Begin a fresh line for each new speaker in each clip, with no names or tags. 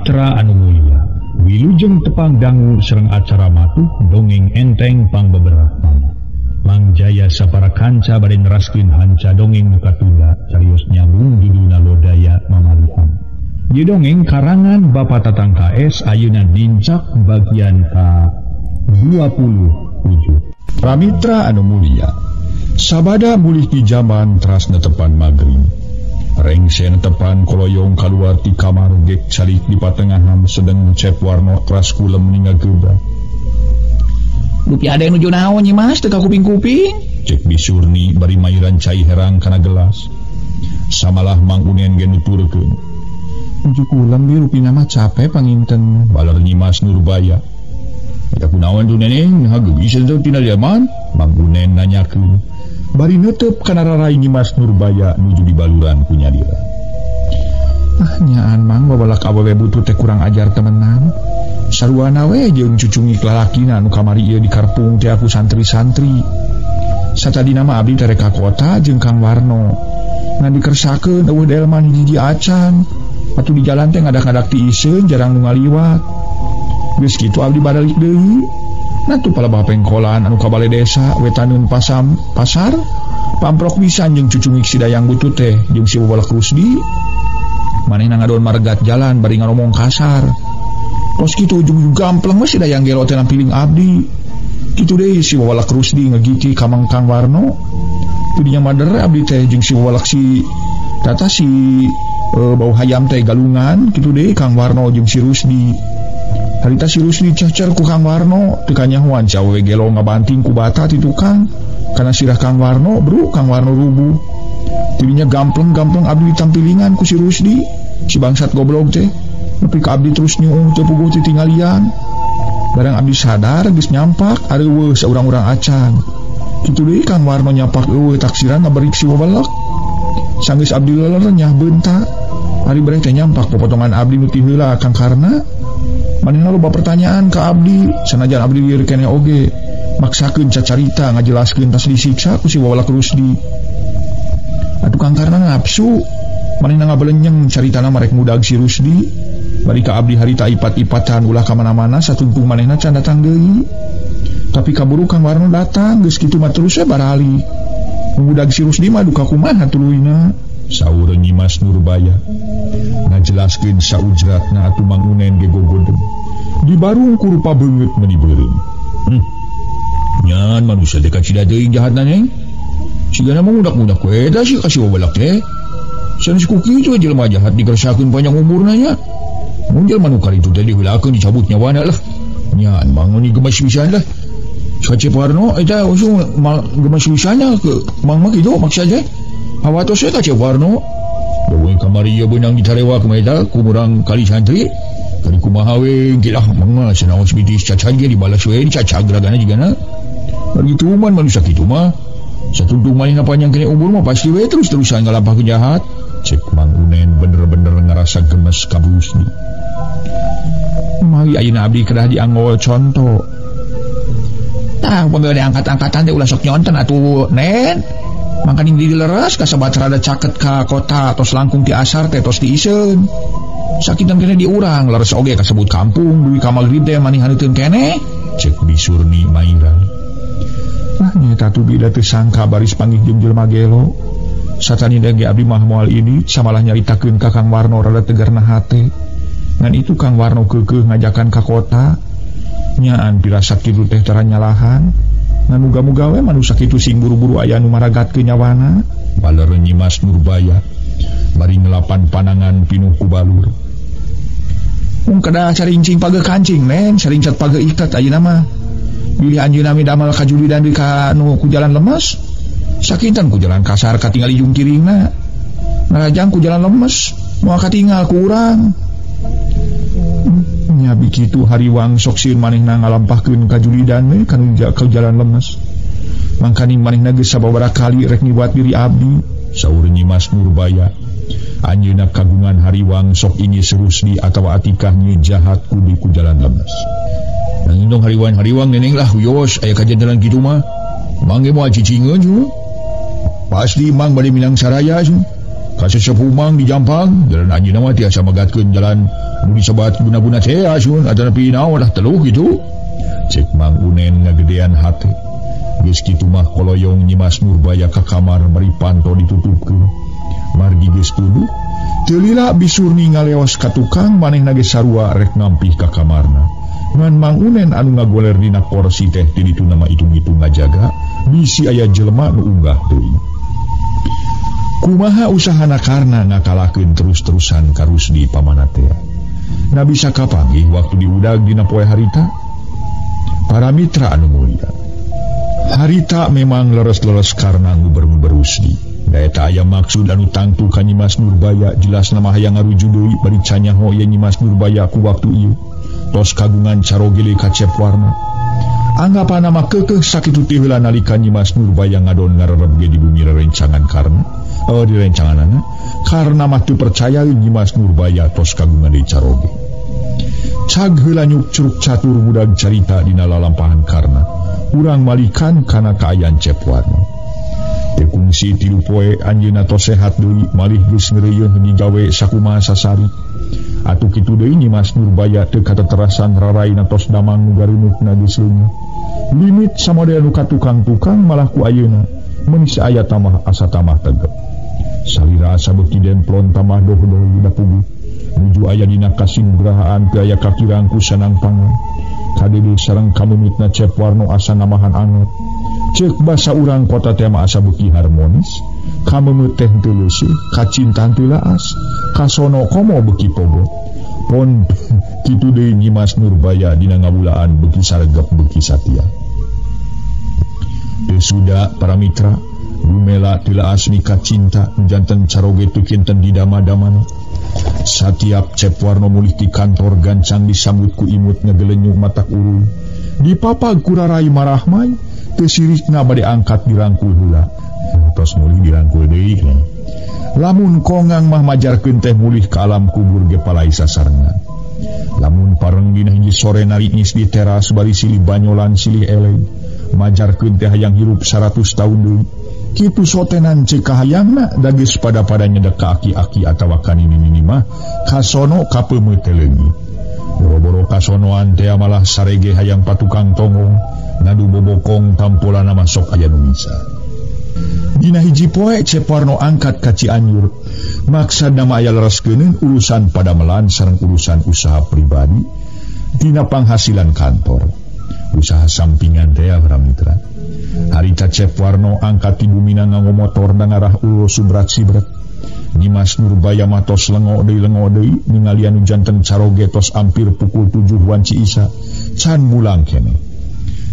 Paramitra anu mulia, wilujeng tepang dangu sareng acara matuh dongeng enteng pangbeberah. Mang Jaya sapara kanca bade neraskeun hanca dongeng nu katunda carios nyambung judulna Lodaya Mamalihan. Ieu dongeng karangan Bapak Tatang KS ayeuna nincak bagian ka 27. Pramitra anu mulia, sabada mulih ti jaman teras netepan magrib. Rengse netepan koloyong kaluar ti kamar gek calik di patengahan sedeng Cep Warno teras kulem ningageubra.
Dupi ada yang nuju naon nyi Mas teu kuping-kuping?
Cek bisurni bari mairan cai herang kana gelas. Samalah Mang Unen ge nuturkeun.
Nuju kulem bi rupina mah cape panginten.
Baler Nyi Mas Nurbaya. Eta kunaon tuh neneng hageugis teu tina jaman? Mang Unen nanyakeun. Bari neuteup kana rarai Nyi Mas Nurbaya nuju dibaluran ku nyadira.
Ah nyaan Mang babalak awewe butuh teh kurang ajar temenan. Saruana we jeung cucungik lalakina anu kamari ieu di karpung teh aku santri-santri. Satadina mah abdi teh ka kota jeung Kang Warno. Ngan dikersakeun eueuh delman hiji acan. Atuh di jalan teh ngadak-ngadak ti iseun jarang nu ngaliwat. Geus kitu abdi baralik deui. Nah tuh palebah pengkolan anu ka bale desa wetaneun pasam pasar pamprok pisan jeung cucungik si Dayang Butut teh jeung si Babalak Rusdi. Manehna ngadon maregat jalan bari ngaromong kasar. Tos kitu ujung-ujung gampleng we si Dayang gelo teh nampiling abdi. Kitu deui si Babalak Rusdi ngegiti ka Mang Kang Warno. Tidinya mader abdi teh jeung si Babalak si tata si bau hayam teh galungan kitu deui Kang Warno jeung si Rusdi. Harita si Rusdi cecer ku Kang Warno teu kanyahoan si awewe gelo ngabanting ku bata ti tukang. Kana sirah Kang Warno bru Kang Warno rubuh. Tidinya gampleng-gampleng abdi ditampilingan ku si Rusdi. Si bangsat goblok teh. Nepi ka abdi terus nyuuh teu puguh titinggalian. Barang abdi sadar geus nyampak areuweuh saurang-urang acan. Kitu deui Kang Warno nyapak eueuh taksiran ngaberik si Wabalak. Sanggeus abdi leler nyah beunta. Ari bereh teh nyampak popotongan abdi nu ti heula Kang Karna. Manehna loba pertanyaan ka abdi, sanajan abdi lieur keneh oge. Maksakeun cacarita ngajelaskeun tas disiksa ku si Wabalak Rusdi. Atuh Kang Karna nafsu, manehna ngabelenyeng caritana marek mudag si Rusdi. Bari ka abdi harita ipat-ipatan ulah ka mana-mana satungtung manehna can datang deui. Tapi kaburu Kang Warno datang geus kitu mah terus we barali. Mudag si Rusdi mah duka kumaha tuluyna.
Saur Nyi Mas Nurbaya ngajelaskeun saujratna atuh Mang Unen ge gogodem. Dibarung ku rupa beungeut meuni beureum. Nyan manusia teh kacida teuing jahatna neng. Sigana mah mudak-mudak we eta si ka si Wabalak teh. Sanes ku kitu jelema jahat digersakeun panjang umurna nya. Mun jelema nu karitu teh diheulakeun dicabut nyawana lah. Nyan Mang ni gemes pisan lah. Ka Cep Warno eta usung gemes pisan nya ke Mang mah kitu maksud teh. Hawatos we ka Cep Warno. Deui kamari ieu beunang dicarewa kumaha eta ku murang kali santri. Kali kumaha we engke lah Mang mah sanaos bitis cacan ge dibalas we dicacag ragana jigana. Bari kitu man manusia kitu mah. Satuntung manehna panjang kene umur mah pasti we terus-terusan ngalampah jahat. Cek Mang Unen bener-bener ngerasa gemes ka Rusdi.
Mawi ayeuna abdi kedah dianggo conto. Tah upami diangkat-angkatan teh ulah sok nyonten atuh Nen. Mangkaning diri leres kasabat rada caket ka kota tos langkung ti asar teh tos diiseun. Sakitan keneh diurang leres oge kasebut kampung duwi ka magrib teh maning haneuteun keneh.
Cek bisurni mairan.
Ah nyata tuh bida teu sangka baris panggih jeung jelema gelo. Satani ge abdi mah moal ini samalah nyaritakeun ka Kang Warno rada tegarna hate. Ngan itu Kang Warno keukeuh ngajakan ka kota. Nyaan pirasat kitu teh tara nyalahan. Ngan muga-muga we manusia kitu sing buru-buru aya nu maragatkeun nyawana.
Baler Nyi Mas Nurbaya bari ngelapan panangan pinuh ku balur.
Mung kedah carincing page kancing Nen, saringcat page ikat ayeuna mah. Bilih anjeunna midamal kajulidan di ka nu ku jalan lemes. Sakinten ku jalan kasar katingali jungkiringna. Ngarajang ku jalan lemes, moal katingal ku urang. Nya bikitu hariwang sok sieun manehna ngalampahkeun kajulidan we kanu ka jalan lemes. Mangkaning manehna geus sababaraha kali rek ngiwat diri abdi.
Saur Nyi Mas Nurbaya. Anjeunna kagungan hariwang sok ingis Rusdi atawa Atikah nyi jahat kudu ku jalan lemes. Nanging dong hariwang-hariwang neneng lah huyos aya kajantenan kitu mah. Mang ge moal cicingeun ju. Pasti Mang bade minang saraya ju. Ka sesepuh Mang di Jampang jalan anjeunna mah tiasa megatkeun jalan nu disebat guna-guna teh asun atanapi naon lah teluh kitu. Cek Mang Unen ngagedean hate. Geus kitu mah koloyong Nyimas Nurbaya ka kamar bari panto ditutupkeun. Margi geus tunduh, teu lila bisurni ngaleos ka tukang manehna ge sarua rek ngampih ka kamarna. Ngan Mang Unen anu ngagoler dina korsi teh ti ditu nama hitung-hitung ngajaga bisi aya jelema nu unggah deui. Kumaha usahana karna ngakalakeun terus-terusan ka Rusdi pamana teh. Na bisa kapanggih waktu diudag dina poe harita? Para mitra anu mulia. Harita memang leres-leres karna nguber-nguber Rusdi. Daeta aya maksud anu tangtu ka Nyimas Nurbaya jelas nama hayang ngaruju deui bari canyaho ye Nyimas Nurbaya ku waktu ieu. Tos kagungan carogele ka Cep Warno. Anggapan nama kekeh sakitu teh heula nalika Nyimas Nurbaya ngadon ngarerep ge di bumi rerencangan karna. Di rencanganana karna mah teu percaya Nyimas Nurbaya tos kagungan deui caroge. Cag heula nyuk curuk catur budak carita dina lalampahan karna. Urang malikan kana kaayaan Cep Warno. Teu kungsi 3 poe anjeunna tos sehat deui malih geus ngeureuyeuh digawe sakumaha sasari. Atuh kitu deui Nyimas Nurbaya teu kateterasan raraina tos damang nu garunukna geus leungit. Limit samodel nu ka tukang-tukang malah ku ayeuna meuni saaya tamah asa tamah tegep. Salira asa beuki demplon tamah doh-doh dina puguh. Nuju aya dina kasinggrahaan teu aya kakirang ku sanang pangan. Kadede sareng kamumutna Cep Warno asa namahan anget. Ceuk basa urang kota teh mah asa beuki harmonis, kameumut teh teu leuseut, kacintaan teu laas, kasono komo beuki pogo. Pon kitu deui Nyimas Nurbaya dina ngawulaan beuki saregep beuki satia. Teu suda para mitra, dumela teu laas nikah cinta janten caroge teu kinten didama-damana. Satiap Cep Warno mulih ti kantor gancang disambut ku imut ngagelenyuk matak urung. Dipapag ku rarai marahmai, teu sirikna bade angkat dirangkul heula. Tos mulih dirangkul deui. Lamun kongang mah majarkeun teh mulih ka alam kubur ge palai sasarengan. Lamun pareng dina hiji sore nariis di teras bari silih banyolan silih eleng, majarkeun teh hayang hirup 100 tahun deui. Kitu sotenan ceuk kahayangna da geus pada-pada nyedek ka aki-aki atawa ka nini-nini mah kasono kapeumeut teh leungit. Boro-boro kasonoan teh malah sarege hayang patukang tonggong ngadu bobokong tampolana masok aya nu misa. Dina hiji poe Cep Warno angkat ka Cianjur. Maksad nama aya lereskeun urusan padamelan sareng urusan usaha pribadi dina panghasilan kantor. Usaha sampingan teh para mitra. Harita Cep Warno angkat ti bumina nganggo motor da ngarah ulo subrat-sibret. Nyimas Nurbaya mah tos lengo deui ningalian nu janten caroge tos ampir pukul 7 wanci isa can mulang keneh.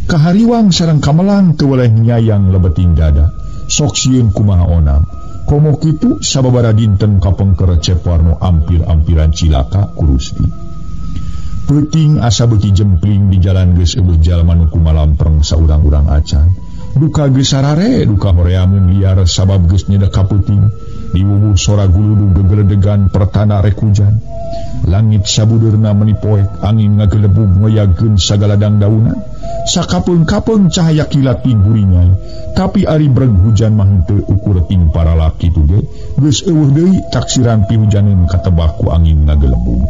Kahariwang sareng kamelang teu weleh nyayang lebeting dada. Sok sieun kumaha onam. Komo kitu sababaraha dinten kapengker Cep Warno ampir-ampiran cilaka ku Rusdi. Peuting asa beuki jempling di jalan geus eueuh jalma nu kumalampreng saurang-urang acan. Duka geus sarare, duka horeamun liar sabab geus nyedek ka peuting. Diwuwuh sora guludug gegeledegan pertanda rek hujan. Langit sabudeurna meuni poek, angin ngagelebug ngoyagkeun sagala dangdaunan. Sakapeung-kapeung cahaya kilat tiguringan. Tapi ari breg hujan mah henteu ukur ting paralak kitu ge. Geus eueuh deui taksiran pihujaneun katebak ku angin ngagelebug.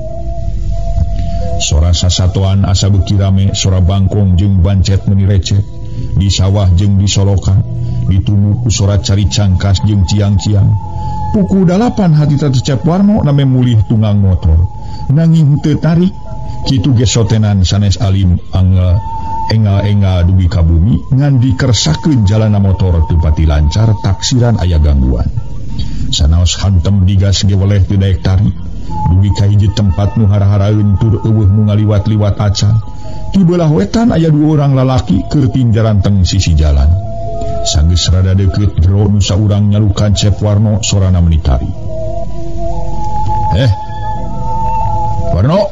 Sora sasatoan asa beuki rame, sora bangkong jeung bancet meuni receh. Di sawah jeung di solokan, ditunu ku sora cari cangkas jeung ciang-ciang. Pukul 8 hati Cep Warno name mulih tunggang motor. Nanging teu tarik, kitu ge sotenan sanes alim angel engal-engal dugi ka bumi ngan dikersakeun jalana motor teu pati lancar taksiran aya gangguan. Sanaos hantem digas ge weleh teu daek tarik. Dugi ka hiji tempat nu hara-haraeun tur eueuh nu ngaliwat-liwat acan. Di belah wetan aya 2 orang lalaki keur tinjaranteng sisi jalan. Sanggeus rada deukeut jero nu saurang nyalukan Cep Warno sorana meuni tari. Warno,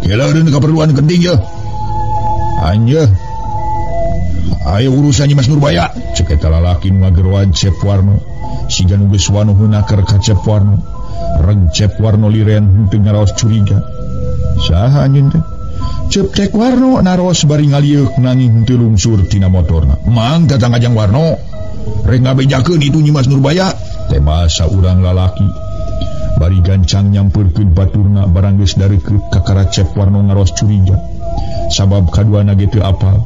kela eureun kaperluan genting yeuh. Anjeuh. Ayo urusan Nyimas Nurbaya, cek eta lalaki nu ngageroan Cep Warno. Siga nu geus wanuhuna keur ka Cep Warno. Reg Cep Warno liren henteu ngaraos curiga. Saha anjeun teh? Cep Cek Warno naros bari ngalieuk nanging henteu lungsur tina motorna. Mang datang Kajang Warno. Rek ngabejakeun itu Nyimas Nurbaya. Tema saurang lalaki bari gancang nyampeurkeun baturna barang geus dareukeut kakara Cep Warno ngaros curiga sabab kaduana ge teu apal.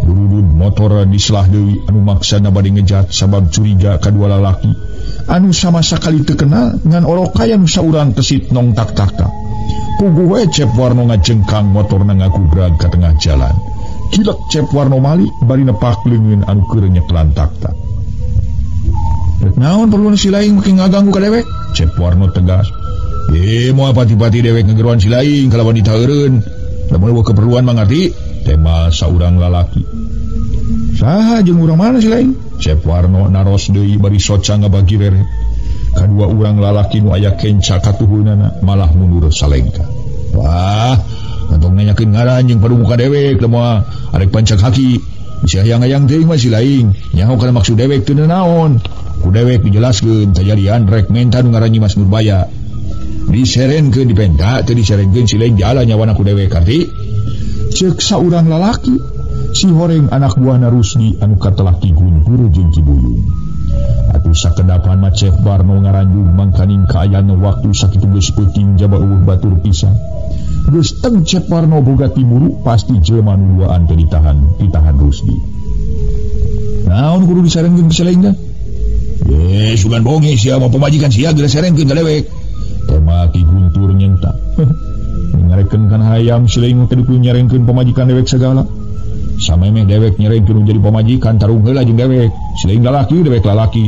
Durudud motor diselah deui anu maksana bade ngejat sabab curiga kadua lalaki anu sama sakali teu kenal ngan orokaya nu saurang kesit nong tak tak tak. Puguh we Cep Warno ngajengkang motorna ngagubrag ka tengah jalan. Kilek Cep Warno malik bari nepak leungeun anu keur nyeklan takta. Rek naon perlu si laing make ngaganggu ka dewek? Cep Warno tegas. Moal pati-pati dewek ngegeroan si laing kalawan ditaheureun. Lamun eueuh keperluan mangarti? Tema saurang lalaki. Saha jeung urang mana si laing? Cep Warno naros deui bari soca ngabagi reret. Kadua urang lalaki nu aya kenca katuhunana malah mundur salengka. Wah, entong nanyakeun ngaran jeung padumuka dewek moal arek pancak haki. Bisa hayang-hayang teuing mah si laing. Nyaho kana maksud dewek teu naon. Ku dewek dijelaskeun tajadian rek menta nu ngaran Nyimas Nurbaya. Diserenkeun dipenta teu diserenkeun si laing jalan nyawana ku dewek arti. Ceuk saurang lalaki si horeng anak buahna Rusdi anu katelah Ki Guntur jeung Ki Buyung. Atuh sakedapan mah Cep Warno ngaranjug mangkaning kaayaan waktu sakitu geus peuting jaba eueuh batur pisan. Geus teng Cep Warno boga timuru pasti jelema nu duaan teh ditahan Rusdi. Naon kudu disarenkeun ka si laing teh? Ye, sugan bonge sia mau pamajikan sia geus serengkeun ka dewek. Tema Ki Guntur nyentak. Ngareken kan hayam si laing teh kudu nyarengkeun pamajikan dewek segala. Samemeh dewek nyerengkeun jadi pamajikan tarung heula jeung dewek. Si laing lalaki dewek lalaki.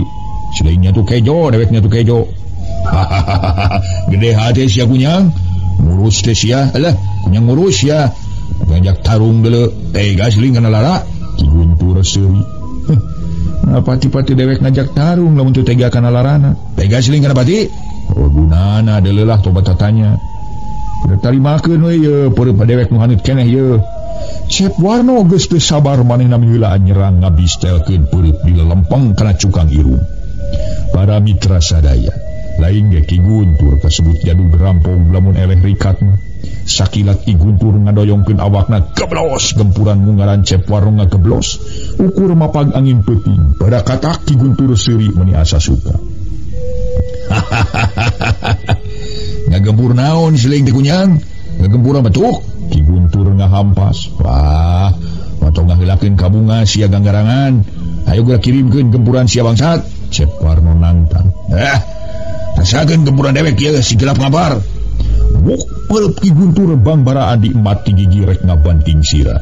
Si laing nya tuh kejo deweknya tuh kejo. Hahaha. Gede hate sia kunyang. Ngurus teh sia, alah kunyang ngurus sia. Ngajak tarung deuleu tega si laing kana lara. Ki Guntur seuri. Nah, pati-pati dewek ngajak tarung lamun teu tega kana larana. Tega si laing kana pati? Oh gunana deuleu lah tobat tatanya. Udah tarimakeun we ye peureum dewek nu haneut keneh ye. Cep Warno geus teu sabar manehna miheulaan nyerang ngabistelkeun peureut di lelempeng kana cukang irung. Para mitra sadaya, lain ge Ki Guntur kasebut jadug rampong lamun eleh rikat mah. Sakilat Ki Guntur ngadoyongkeun awakna geblos gempuran mungaran Cep Warno ngageblos. Ukur mapag angin peuting, pada katak Ki Guntur seuri meuni asa suka. Ngagempur naon si laing teh kunyang? Ngagempur betuk? Ki Guntur ngahampas. Wah, mantong ngaheulakeun ka bunga sia ganggarangan. Ayo geura kirimkeun gempuran sia bangsat. Cep Warno nangtang. Rasakeun gempuran dewek ieu si gelap ngabar. Wuk peup Ki Guntur bangbaraan di emat ti gigi rek ngabanting sira.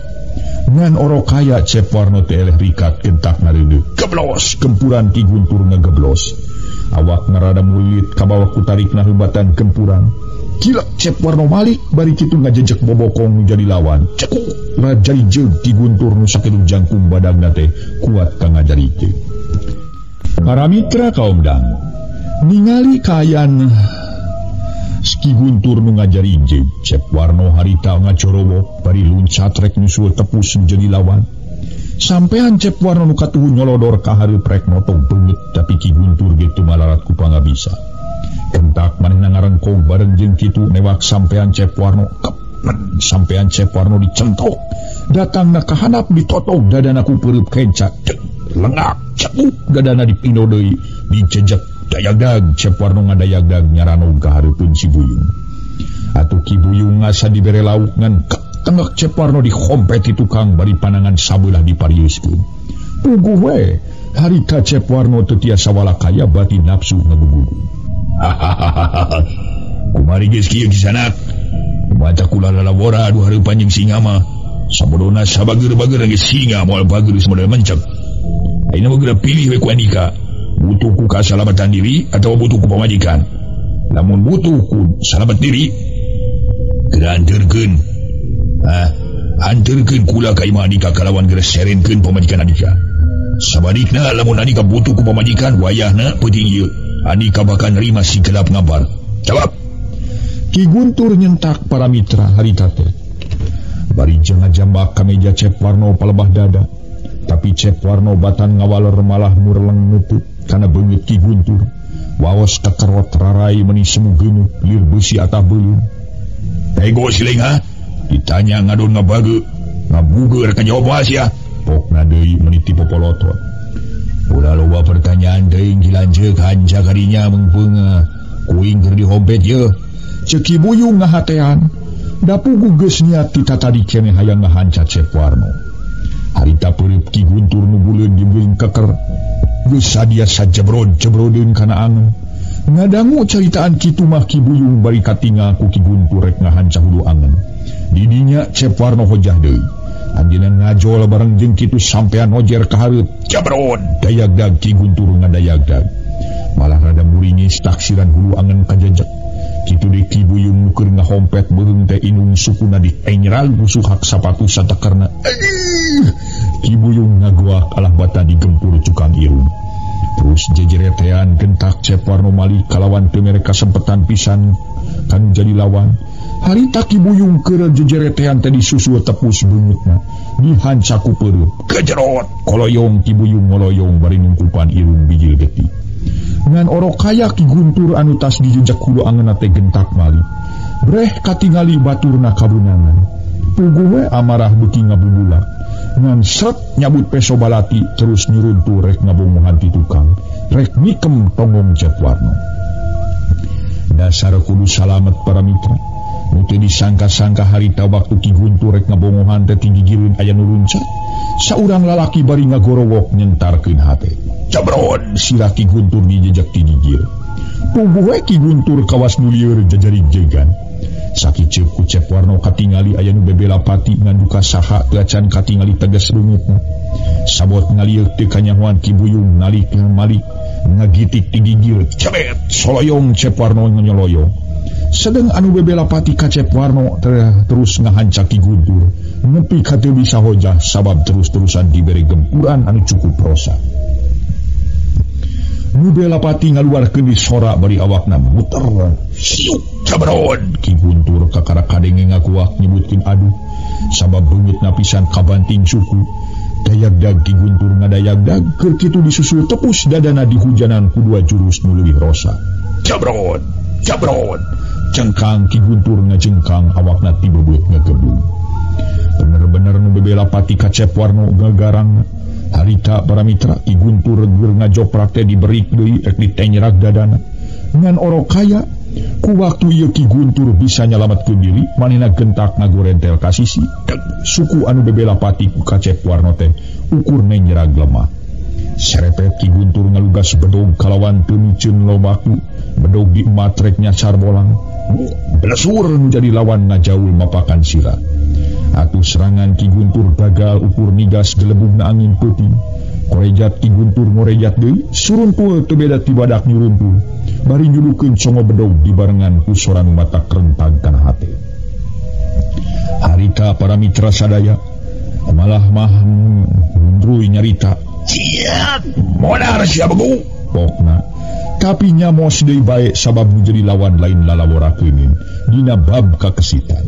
Ngan orokaya Cep Warno teh eleh rikat kentak nareudeuh. Geblos gempuran Ki Guntur ngageblos. Awak ngarada mulit kabawa ku tarikna heubatan gempuran. Kilek Cep Warno malik bari kitu ngajejek bobokong jadi lawan. Cekuk rajari jeung Ki Guntur nu sakitu jangkung badagna teh kuat ka ngajari teh. Para mitra kaum dangu ningali kaayaan Ki Guntur nu ngajari jeung Cep Warno harita ngacorowo bari luncat rek nyusul tepus jadi lawan. Sampean Cep Warno nu katuhu nyolodor ka hareup rek notong beungeut tapi Ki Guntur ge teu malarat ku pangabisa. Kentak manehna ngarengkong bareng jeung kitu newak sampean Cep Warno kepen sampean Cep Warno dicentok. Datangna ka handap ditotog dadana ku peureub kenca. Lengak cekuk dadana dipindo deui dijejek dayagdag Cep Warno ngadayagdag nyaranog ka hareupeun si Buyung. Atuh Ki Buyung ngasa dibere lauk ngan tengek Cep Warno dihompet di tukang bari panangan sabelah dipariuskeun. Puguh we harita Cep Warno teu tiasa walakaya batin nafsu ngagugugu. Hahaha. Kumari geus kieu kisanak. Baca kula lalawora aduh hareupan jeung singa mah. Sabodona sabageur-bageur geus singa moal bager geus model mencek. Ayeuna mah geura pilih we ku andika. Butuh ku kasalamatan diri atawa butuh ku pamajikan. Lamun butuh ku salamet diri, geura anteurkeun. Anteurkeun kula ka imah andika kalawan geura serenkeun pamajikan andika. Sabalikna lamun andika butuh ku pamajikan wayahna peuting ieu. Andika bakal nerima si gelap ngabar. Jawab. Ki Guntur nyentak para mitra harita teh. Bari jeung ngajambak ka meja Cep Warno palebah dada. Tapi Cep Warno batan ngawaler malah murleng nutup kana beungeut Ki Guntur. Waos kakerot rarai meuni semu geuneuh lir beusi atah beuleum. Tego siling ha? Ditanya ngadon ngabage, ngabuge rek jawab wae sia. Pokna deui meuni ti popolotot. Ulah loba pertanyaan teuing dilanceuk hanca kadinya meungpeung kuing keur dihompet yeuh. Ceuk Ki Buyung ngahatean. Da puguh geus niat ti tatadi keneh hayang ngahanca Cep Warno. Harita peureup Ki Guntur nu buleun jeung keker. Geus sadia sajebrod-jebrodeun kana angen. Ngadangu caritaan kitu mah Ki Buyung bari katingal ku Ki Guntur rek ngahanca hulu angen. Didinya Cep Warno hojah deui. Anjeunna ngajol bareng jeung kitu sampean hojer ka hareup. Jebrod dayagdag Ki Guntur ngadayagdag. Malah rada muringis taksiran hulu angen kajejek. Kitu deui Ki Buyung nu keur ngahompet beuheung teh inung sukuna ditenyeral ku suhak sapatu satekerna. Ki Buyung ngagoak alah bata digempur cukang irung. Terus jejeretean gentak Cep Warno malih kalawan teu mere kasempetan pisan kan jadi lawan. Harita Ki Buyung keur jejeretean teh disusul tepus beungeutna. Dihanca ku peureup. Kejerot koloyong Ki Buyung ngoloyong bari nungkupan irung bijil getih. Ngan orok kaya Ki Guntur anu tas dijejek hulu angeunna teh gentak malih. Breh katingali baturna kabunangan. Puguh we amarah beuki ngabubulak. Ngan sret nyabut peso balati terus nyuruntu rek ngabongohan ti tukang. Rek mikem tonggong Cep Warno. Dasar kudu salamet para mitra. Nu teu disangka-sangka harita waktu Ki Guntur rek ngabongohan teh tinggigireun aya nu runcat. Saurang lalaki bari ngagorowok nyentarkeun hate. Jebrod sirah Ki Guntur dijejek ti gigir. Puguh we Ki Guntur kawas nu lieur jajarig-jegan. Sakiceup ku Cep Warno katingali aya nu bebela pati ngan duka saha teu acan katingali tegas leungitna. Sabot ngalieuk teu kanyahoan Ki Buyung nalik malik ngagitik ti gigir. Cebet soloyong Cep Warno nyoloyong. Sedeng anu bebela pati ka Cep Warno terus ngahanca Ki Guntur. Nepi ka teu bisa hojah sabab terus-terusan dibere gempuran anu cukup rosa. Nu bela pati ngaluarkeun di sora bari awakna muter. Siuk cabrod Ki Guntur kakara kadenge ngakuak nyebutkeun aduh sabab beungeutna pisan kabanting suku. Dayagdag Ki Guntur ngadayagdag keur kitu disusul tepus dadana dihujanan ku dua jurus nu leuwih rosa. Cabrod, cabrod. Cengkang Ki Guntur ngajengkang awakna tibebeut ngageblug. Bener-bener nu bebela pati ka Cep Warno gagarang. Harita para mitra Ki Guntur keur ngajoprak teh diberik deui rek ditenyerak dadana. Ngan orok kaya ku waktu ieu Ki Guntur bisa nyalametkeun diri manehna gentak ngagorentel ka sisi. Suku anu bebela pati ku ka Cep Warno teh ukur nenyerag lemah. Serepet Ki Guntur ngalugas bedog kalawan teu miceun lobaku. Bedog diemat rek nyacar bolang. Belesur menjadi lawan ngajaul mapakan sirah. Atuh serangan Ki Guntur gagal ukur nigas gelebugna angin peuting. Korejat Ki Guntur ngorejat deui, suruntul teu beda ti badak nyuruntul. Bari nyulukeun congo bedog dibarengan ku sora nu matak rentag kana hate. Harita para mitra sadaya malah mah ndruy nyarita. Ciat, modar sia begu. Pokna tapi nyamos deui bae sabab nu jadi lawan lain lalaworakeun dina bab kakesitan.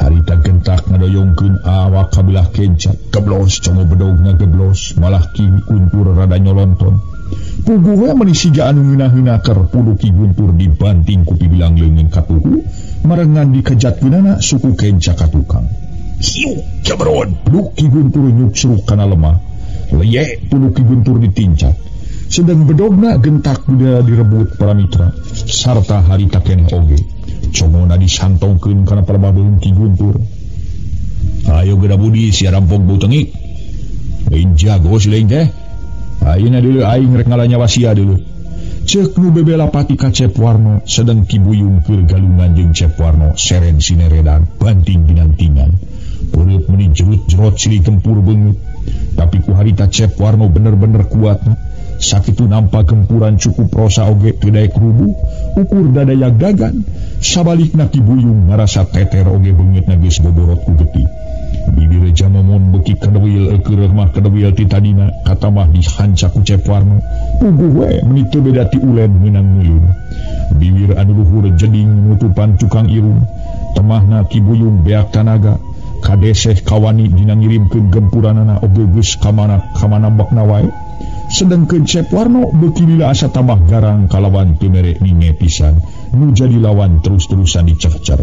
Harita gentak ngadoyongkeun awak kabelah kenca, geblos congo bedog ngageblos, malah Ki Guntur rada nyolonton. Puguh we meuni siga anu ngeunah-ngeunah keur pudu Ki Guntur dibanting ku pibilang leungeun katuhu, marengan dikejatkeunana suku kenca ka tukang. Siuk jebrod, bluk Ki Guntur nyuksruk kana lemah. Leye pudu Ki Guntur ditincak. Sedang bedogna gentak udah direbut para mitra sarta harita keneh oge. Congona disantongkeun kana parbabeun Ki Guntur. Ayo geura budi sia rampok bau tengik. Lain jago si lain teh. Ayeuna deuleu aing rek ngalanyawa sia deuleu. Ceuk nu bebela pati ka Cep Warno sedeng Ki Buyung keur galungan jeung Cep Warno seren sineredan banting binantingan. Peureut meuni jerut-jerot silih gempur beungeut. Tapi ku harita Cep Warno bener-bener kuat. Sakitu nampa gempuran cukup rosa oge teu daek rubuh, ukur dadayag-dagan. Sabalikna Ki Buyung ngarasa teter oge beungeutna geus boborot ku getih. Bibir jamomon beuki kadewil keur mah kadewil ti tadina katamah dihanca ku Cep Warno. Puguh we meuni teu beda ti ulen meunang ngeulun. Bibir anu luhur jeding nutupan cukang irung. Temahna Ki Buyung beak tanaga. Kadeseh kawani dina ngirimkeun gempuranana oge geus kamana kamana bakna wae. Sedengkeun Cep Warno beuki lila asa tambah garang kalawan teu mere ninge pisan nu jadi lawan terus-terusan dicecer.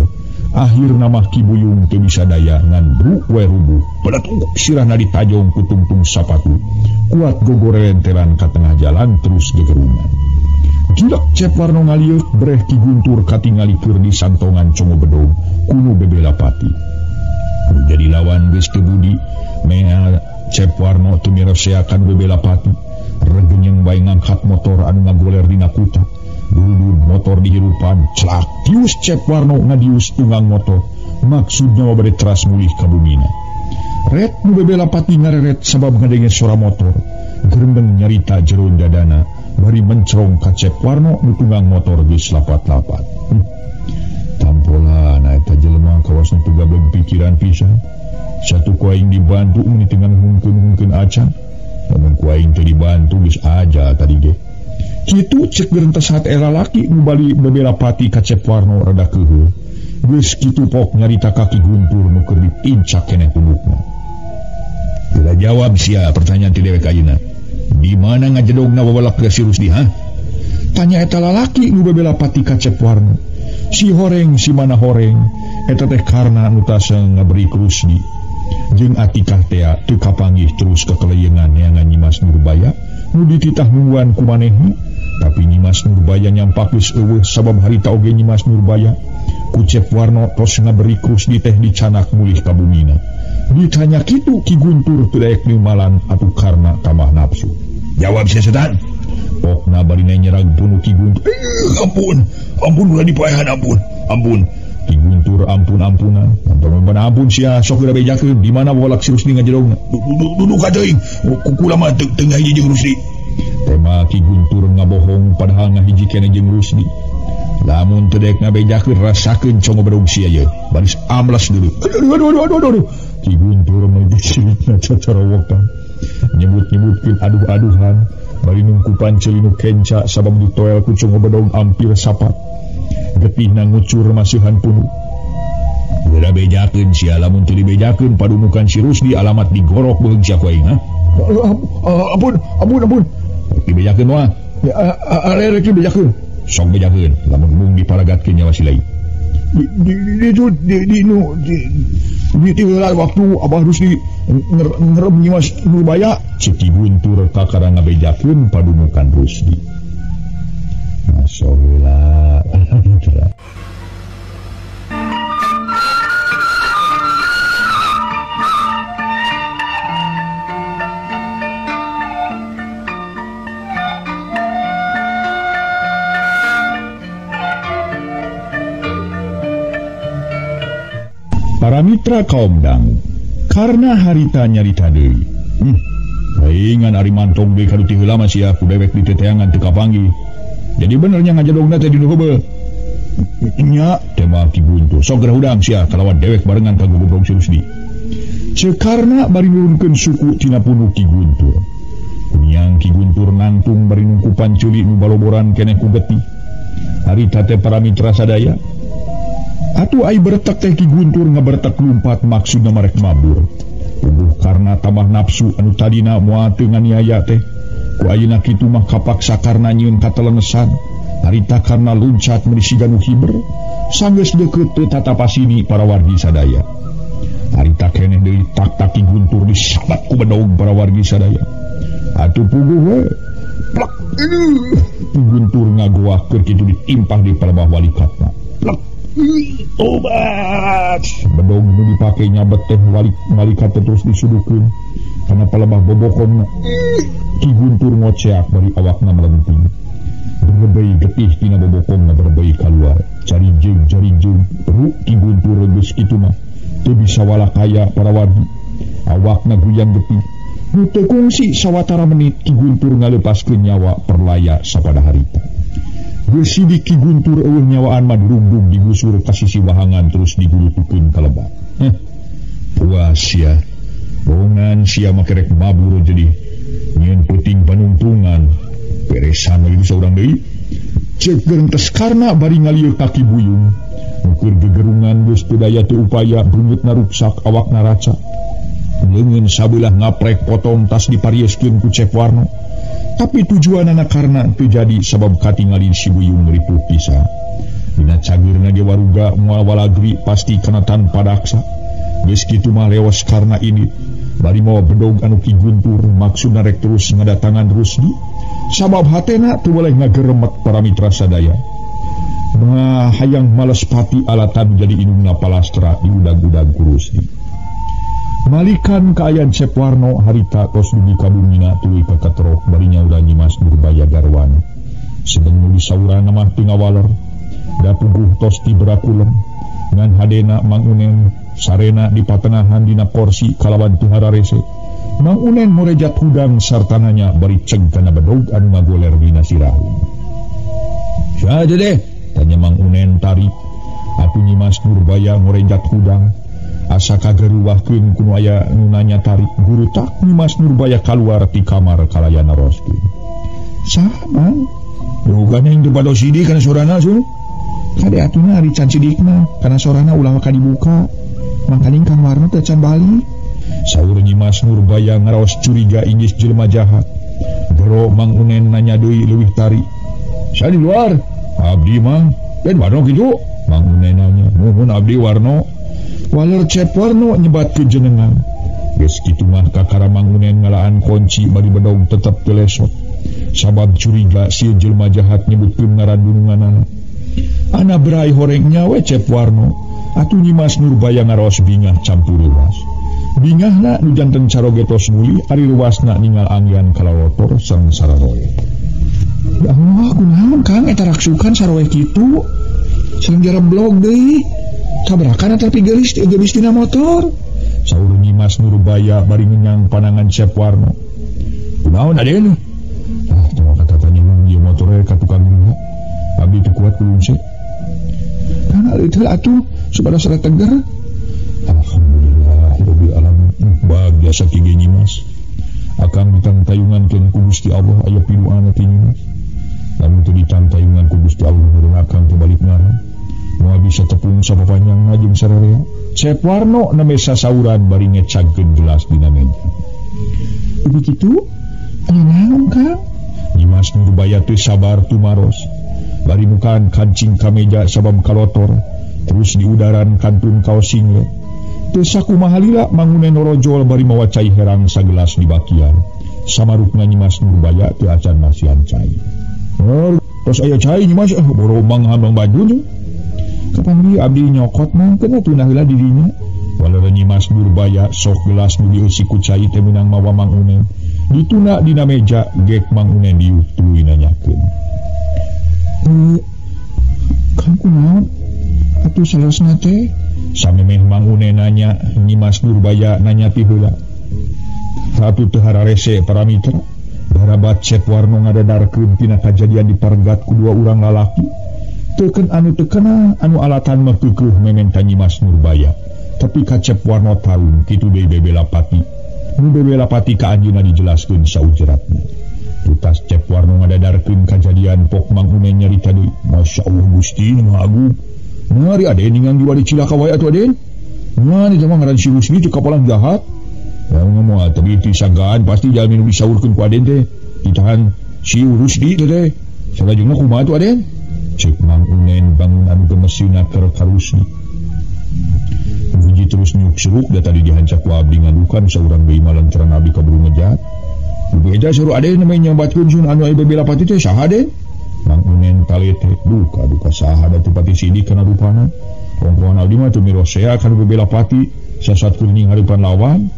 Akhirna mah Ki Buyung teu bisa daya ngan bruk we rubuh. Peletuk sirahna ditajong ku tungtung sapatu. Kuat gogorentelan ka tengah jalan terus gegerungan. Gilak Cep Warno ngalieuk breh Ki Guntur katingali keur di santongan Congo Bedog kunu bebela pati. Nu jadi lawan geus teu budi mea Cep Warno teu mireseakan bebela pati. Regenyeng bae ngangkat motor anu ngagoler dina kuta. Dulur motor dihirupan celak tius Cep Warno ngadius tunggang motor. Maksudnya mah bade teras mulih ka bumina. Ret nu bebela pati ngareret sabab ngadenge sora motor. Gerembeng nyarita jero dadana bari mencerong ka Cep Warno nu tunggang motor geus lapat-lapat. Tampolana eta jelema kawas nu gableg pikiran pisan. Satu ku aing dibantu meni teu hungkeun-hungkeun acan. Lamun ku aing teu dibantu geus aja tadi ge. Kitu cek gerentes hate lalaki nu bali bebela pati ka Cep Warno rada keuheuh. Geus kitu pok nyarita ka Ki Guntur nu keur ditincak keneh punukna. Teu jawab sia pertanyaan ti dewek ayeuna. Di mana ngajedogna babalak si Rusdi ha? Tanya eta lalaki nu bebela pati ka Cep Warno. Si horeng si mana horeng eta teh karna nu tasa ngaberi Rusdi. Jeung Atikah tea teu kapanggih terus kekeleyengan neangan Nyimas Nurbaya nu dititah nungguan ku manehna. Tapi Nyimas Nurbaya nyampak geus eueuh sabab harita oge Nyimas Nurbaya ku Cep Warno tos ngaberi Rusdi teh dicanak mulih ka bumina. Ditanya kitu Ki Guntur teu daek niumalan atuh karna tambah nafsu. Jawab sia setan. Pokna barina nyerag punu Ki Guntur. Ampun, ampun ulah dipaehan ampun, ampun. Ki Guntur ampun-ampunan. Ampun ampun sia sok geura bejakeun di mana wolak si Rusdi ngajedogna. Duduk ka teuing. Kukula mah teu ngahiji jeung Rusdi. Tema Ki Guntur ngabohong padahal ngahiji keneh jeung Rusdi. Lamun teu daek ngabejakeun rasakeun Congo Bedog sia ye. Baris amlas dulu. Aduh aduh aduh aduh aduh. Ki Guntur meuli cirikna cacarawokan. Nyebut-nyebutkeun aduh-aduhan bari nungkupan ceuli nu kenca sabab ditoel ku Congo Bedog ampir sapat. Getihna ngucur masihan punuk. Geura bejakeun sia lamun teu dibejakeun padunukan si Rusdi alamat digorok beuheung sia ku aing ha. Ampun ampun ampun. Dibejakeun mah. Arek dibejakeun. Sok bejakeun lamun mung diparagatkeun nyawa si lain. Di waktu Abah Rusdi ngerem Nyimas Nurbaya cek Ki Guntur kakara ngabejakeun padunukan Rusdi. Masoheula. Para mitra kaum dangu, karena harita nyarita deui. Paingan ari mantong deui ka ti heula mah sia ku dewek diteteangan teu kapanggih. Jadi benernya ngajedogna teh di nu heubeul. Nya tema Ki Guntur. Sok geura hudang sia kalawan dewek barengan ka gogobrong si Rusdi. Ceuk karna bari nurunkeun suku tina punuk Ki Guntur. Kunyang Ki Guntur nangtung bari nungkupan ceuli nu baloboran keneh ku getih. Harita teh para mitra sadaya. Atuh ai bertek teh Ki Guntur ngabertek lumpat maksudna marek mabur. Puguh karna tambah nafsu anu tadina moal teu nganiaya teh. Ku ayeuna kitu mah kapaksa karna nyieun katelengesan. Harita karna luncat meuni siga nu hiber. Sanggeus deukeut teu tatapasini para wargi sadaya. Harita keneh deui tak-tak Ki Guntur disabat ku bedog para wargi sadaya. Atuh puguh we. Plak. Ki Guntur ngagoah keur kitu ditimpah di palebah walikatna. Plak. Obat. Bedog nu dipake nyabet teh walikat terus disudukeun kana palebah bobokongna. Ki Guntur ngoceak bari awakna melenting. Berbei getih tina bobokongna berbei kaluar. Carijeng carijeng peruk Ki Guntur geus kitu mah teu bisa walakaya para wargi. Awakna guyang getih. Nu teu kungsi sawatara menit Ki Guntur ngalepaskeun nyawa perlaya sapada harita. Geus sidik Ki Guntur eueuh nyawaan mah durugdug digusur ka sisi wahangan terus digulutukeun ka lebak. Puas sia. Bongan sia mah kerek mabur jadi nyieun peuting panungtungan. Peresan lagi saurang deui. Ceuk gerentes karna bari ngalieu ka Ki Buyung. Nu keur gegerungan geus teu daya teu upaya beungeutna ruksak awakna raca. Leungeun sabelah ngaprek potong tas diparieskeun ku Cep Warno. Tapi tujuanana karna teu jadi sabab katingali si Buyung ripuh pisan. Dina cageurna ge waruga moal walagri pasti kana tanpa daksa. Geus kitu mah leos karna ini bari mawa bedog anu ki guntur maksudna rek terus ngadatangan Rusdi. Sabab hatena teu boleh ngageremet para mitra sadaya. Nah, hayang males pati alatan jadi indungna palastra diudag-udag ku Rusdi. Malikan kaayaan Cep Warno harita tos dugi ka bumina tuluy ka katrok bari nyaura Nyimas Nurbaya garwana. Sedeng nu disaurana mah teu ngawaler, da puguh tos tiberakulem. Ngan hadena Mang Unen sarena di patengahan dina korsi kalawan teu hararese. Mang Unen morejat hudang sartananya bari ceg kana bedog anu ngagoler dina sirahun. "Saja deh," tanya Mang Unen tarik. Atuh Nyimas Nurbaya ngorejat hudang. Asa kageruwahkeun ku nu aya nu nanya tarik guru tak Nyimas Nurbaya kaluar ti kamar kalayan naroskeun. "Saha, Mang?" "Bukan yang teu sidik kana sorana sun." "Kade atuhna ari can sidikna, kana sorana ulah maka dibuka. Mangkaning Kang Warno teh can balik." Saur Nyimas Nurbaya ngaraos curiga inggis jelema jahat. Gero Mang Unen nanya deui leuwih tarik. "Saya di luar." "Abdi, Mang." "Dan Warno kitu?" Mang Unen nanya. "Nuhun abdi Warno." Waler Cep Warno nyebat ke jenengan. Geus kitu mah kakara Mang Unen ngalaan kunci bari bedog tetep teu lesot. Sabab curiga sieun jelema jahat nyebutkeun ngaran dununganana. Ana berai horeng nyawe Cep Warno. Atuh Nyimas Nurbaya ngaraos bingah campur ruas. Bingahna nu janten caroge tos mulih ari ruasna ningal anggian kalalotor sareng sararoe. "Ya Allah, kunaon Kang eta raksukan saroe kitu? Sareng jareblog deui. Tabrakan tapi geulis geulis dina motor." Saur Nyimas Nurbaya bari ngenyang panangan Cep Warno. "Kunaon aden?" "Ah, teu kata-katanya mun ieu motore ka tukang geuna. Abdi teu kuat kulungse." "Kana leuteul atuh supaya sada teger." Alhamdulillahirabbil alamin. Bahagia sakieu Nyimas. Akang ditangtayungankeun ku Gusti Allah aya piduana ti Nyimas. Lamun teu ditangtayungan ku Gusti Allah meureun akang teu balik ngaran. Moal bisa tepung sapapanjangna jeung sararea. Cep Warno nembe sasauran bari ngecagkeun gelas dina meja. "Udah kitu? Aya naon, Kang?" Nyimas Nurbaya teu sabar tumaros. Bari mukaan kancing ka meja sabab kalotor, terus diudaran kantun kaos singlet. Teu sakumaha lila Mang Unen norojol bari mawa cai herang sagelas di bakian. Samarukna Nyimas Nurbaya teu acan masihan cai. "Tos aya cai Nyimas, boro mang hambang baju." "Kapan di abdi nyokot mah kena tunah heula di dinya." Waler Nyimas Nurbaya sok gelas nu dieusi ku cai teh meunang mawa Mang Unen. Dituna dina meja gek Mang Unen diuk tuluy nanyakeun. "Kang kunaon atuh salosna teh?" Samemeh Mang Unen nanya, Nyimas Nurbaya nanya ti heula. Ratu teu hararese para mitra. Barabat Cep Warno ngadadarkeun tina kajadian dipargat ku dua urang lalaki. Teken anu tekena anu alatan mah keukeuh mementa Nyimas Nurbaya. Tapi ka Cep Warno tarung kitu deui bebela pati. Nu bebela pati ka anjeunna dijelaskeun saujeratna. Tutas Cep Warno ngadadarkeun kajadian pok Mang Unen nyarita deui. "Masya Allah Gusti nu Maha Agung. Mari aden ningang jiwa di cilaka wae atuh aden. Nya di mah ngaran si Rusdi teh kapalang jahat. Ya ngomong atuh ti sangkaan pasti jalmi nu disaurkeun ku aden teh. Ditahan si Rusdi teh teh. Salajengna kumaha atuh aden?" Cek Mang Unen bangun anu gemesina keur ka Rusdi. Hiji terus nyuk seruk da tadi dihancak ku abdi ngadukan saurang deui mah lantaran abdi kaburu ngejat. Beja suruh aden namanya nyambatkeun sun anu aya bebela pati teh saha den? Mang Unen talete duka duka saha da teu pati sidik kana rupana. Kongkoan abdi mah teu mirosea kana bebela pati sasat kuning hareupan lawan.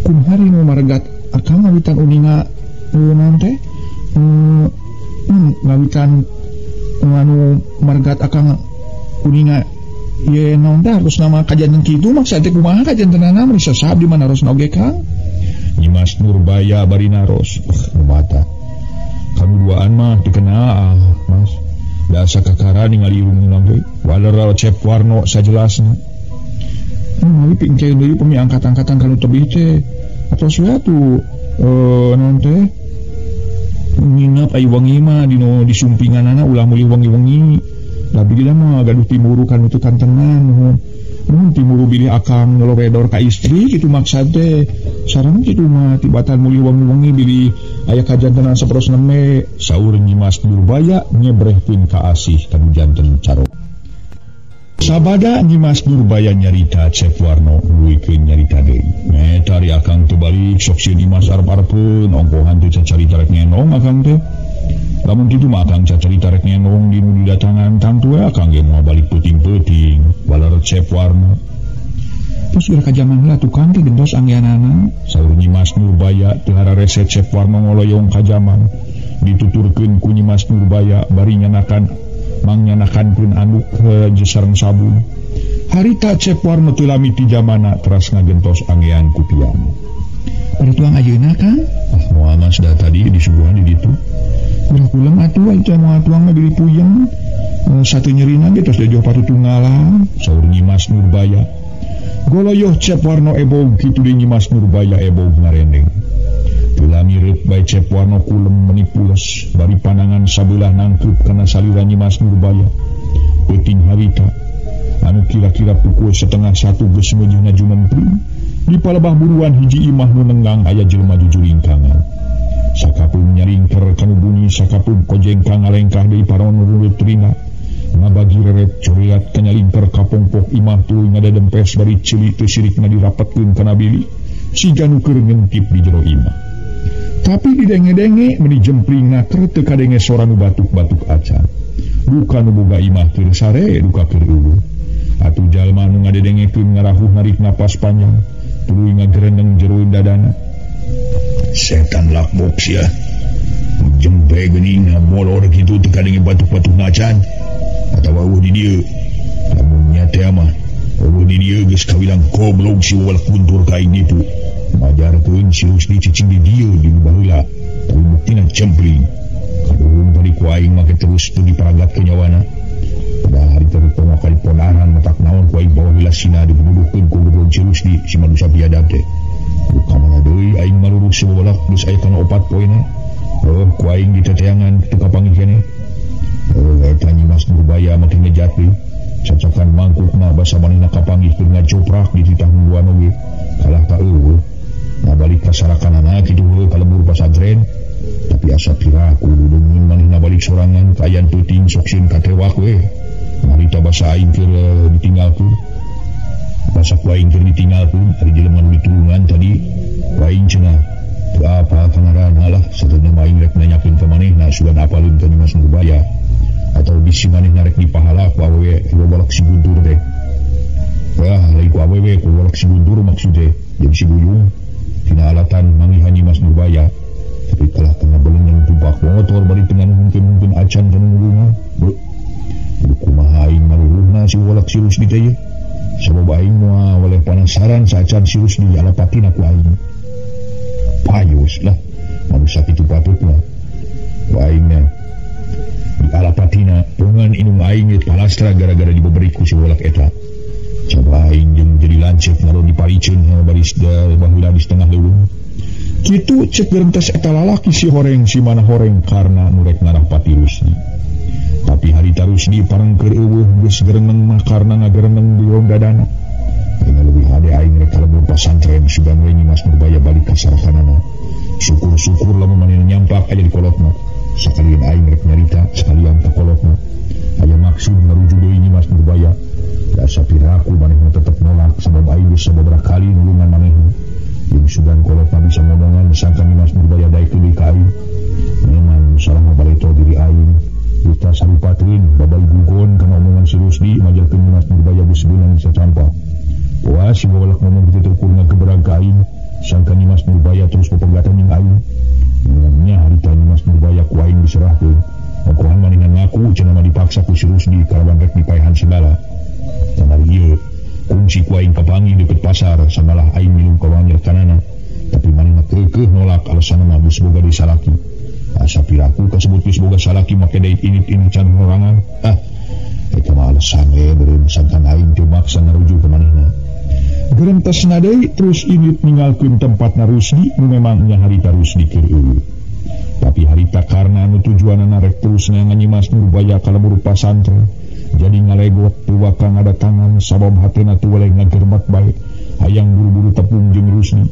Kumaha nu maregat akang ngawitan uninga naon teh? Ngawitan anu margat akang kuninga ye naon teh harus nama kajanten kitu maksud teh kumaha kajantenana mun sasab di mana harus oge Kang? Nyimas Nurbaya bari naros. Mata. Kami duaan mah dikenal Mas. Dasa kakara ningali irung ge. Waler Cep Warno sajelasna. Mawi pingkeun deui pemi angkat-angkatan kanu tebih teh. Atos we atuh naon teh? Nginep ayu wengi mah dinu disumpinganana ulah mulih wengi-wengi. Tapi dia mah gaduh timuru kanu teu kantenan nuhun. Nuhun timuru bilih akang ngelowedor ka istri kitu maksad teh.
Sareng kitu mah tibatan mulih wengi-wengi bilih aya kajantenan saperos neme saur Nyimas Nurbaya nyebrehkeun ka asih kanu janten caro. Sabada Nyimas Nurbaya nyarita Cep Warno nuluykeun nyarita deui. Meta ari akang teu balik sok sieun Imas arep-arepeun ongkohan teu cacarita rek ngenong akang teh. Lamun kitu mah akang cacarita rek ngenong di nu didatangan tangtu we akang ge moal balik peuting-peuting balar Cep Warno. Terus geura ka jaman heula tukang teh gentos anggeanana saur Nyimas Nurbaya teu hararese Cep Warno ngoloyong ka jaman. Dituturkeun ku Nyimas Nurbaya bari nyanakan mangyanakankeun anduk sareng sabun. Harita Cep Warno teu lami ti jamana teras ngagentos anggean ku piano. Bari tuang ayeuna Kang? Ah moal mah sudah tadi disuguhan di ditu. Ulah kulem atuh itu moal tuang mah bilih puyeng. Satu nyerina ge tos dejoh patutunggalan saur Nyimas Nurbaya. Goloyoh Cep Warno ebog kitu deui Nyimas Nurbaya ebog ngarendeng. Teu lami reup bae Cep Warno kulem meni pules bari pandangan sabelah nangkeup kana salira Nyimas Nurbaya. Peuting harita anu kira-kira pukul 12:30 geus meujeuhna jumempring di palebah buruan hiji imah nu nenggang aya jelema jujuringkangan. Sakapeung nyaringker kanu bunyi sakapeung kojengkang ngalengkah deui paron rurut telinga. Ngabagi reret curiat kanyalingker kapongpok imah tuluy ngadadempes bari ceuli teu sirikna dirapetkeun kana bilik siga nu keur ngentip di jero imah. Tapi didenge-denge meni jempling keur teu kadenge sora nu batuk-batuk acan. Duka nu boga imah keur sare duka keur eueuh. Atuh jalma nu ngadedengekeun ngarahuh narik napas panjang tuluy ngagereneng jero dadana. Setan lakbok sia. Jempe geuning molor kitu teu kadenge batuk-batuk acan. Atawa eueuh di dieu. Lamun nya teh mah eueuh di dieu geus kawilang goblok si walak guntur ka aing nipu. Majarkeun si Rusdi cicing di dieu di baheula tapi buktina jempling. Kaduhung tadi ku aing make terus teu diparagatkeun nyawana. Padahal hari teh tong kali podaran matak naon ku aing bawa heula sina dibunuhkeun ku goblok si Rusdi si manusia biadab teh. Ka mana deui aing maluruh si walak geus aya kana 4 poena. Heuh ku aing diteteangan teu kapanggih keneh. Eta Nyimas Nurbaya makin ngejat deui. Cacakan mangkukna basa manehna kapanggih keur ngajoprak di titah nungguan oge. Kalah ka eueuh. Nah balik ka sarakanana kitu heuh ka lembur pasantren. Tapi asa piraku deungeun manehna balik sorangan kaayaan peuting sok sieun katewak we. Marita basa aing keur ditinggalkeun. Basa ku aing keur ditinggalkeun ari jelema nu ditulungan tadi ku aing cenah. Teu apa kangaranna lah sateunya mah aing rek nanyakeun ka manehna sugan apaleun ka Nyimas Nurbaya. Atau bisi manehna rek dipahala ku awewe gobolok si Guntur teh. Wah, lain ku awewe ku gobolok si Guntur maksud teh. Jeung si Buyung tina alatan manggihan Nyimas Nurbaya. Tapi kalah kena belengan tumpak motor bari tengah mungkin-mungkin acan kana nulungan. Beuh. Kumaha aing maluruhna si wolak si Rusdi teh ye. Sabab aing moal waleh panasaran saacan si Rusdi alapatina ku aing. Payus lah, manusia kitu patutna. Ku aing nya di alapatina pungan inung aing ge palastra gara-gara dibeberi ku si wolak eta. Coba aing jeung jadi lanceuk ngaron dipariceun baris baheula di setengah leuweung. Kitu cek gerentes eta lalaki si horeng si mana horeng karena nu rek ngarapati Rusdi. Tapi harita Rusdi parengker eueuh geus gereneng mah karena ngagereneng di rong dadana. Aing leuwih hade aing rek ka lembur pasantren sugan we Nyimas Nurbaya balik ka sarakanana. Syukur-syukur lamun manehna nyampak aya di kolotna. Sakalian aing rek nyarita sekalian ka kolotna. Aya maksud ngarujuk deui Nyimas Nurbaya. Asa piraku manehna tetep nolak sabab aing geus sababaraha kali nulungan manehna. Jeung sugan kolotna bisa ngomongan sangka Nyimas Nurbaya daekeun deui ka aing. Memang salah mah baleto diri aing. Kita sarupateun babay gugon kana omongan si Rusdi majarkeun Nyimas Nurbaya geus beunang bisa campa. Wah si bawalak ngomong kitu teh ukur ngagebrag ka aing. Sangka Nyimas Nurbaya terus pepegatan jeung aing. Nya harita Nyimas Nurbaya ku aing diserahkeun. Ongkohan manehna ngaku cenah mah dipaksa ku si Rusdi kalawan rek dipaehan segala. Kamari ieu kungsi ku aing kapanggih deukeut pasar samalah aing minum ka kanana. Tapi manehna keukeuh nolak alasanna mah geus boga deui salaki. Asa piraku kasebut geus boga salaki make deui init-init can horangan. Ah eta mah alasan we beureum sangkan aing teu maksa ngarujuk ka manehna. Gerentesna deui terus init ninggalkeun tempatna Rusdi nu memang nya harita Rusdi keur eueuh. Tapi harita karna anu tujuanana rek terus neangan Nyimas Nurbaya ka lembur pasantren. Jadi ngalegot teu waka ngadatangan sabab hatena teu weleh ngagermet bae hayang buru-buru tepung jeung Rusdi.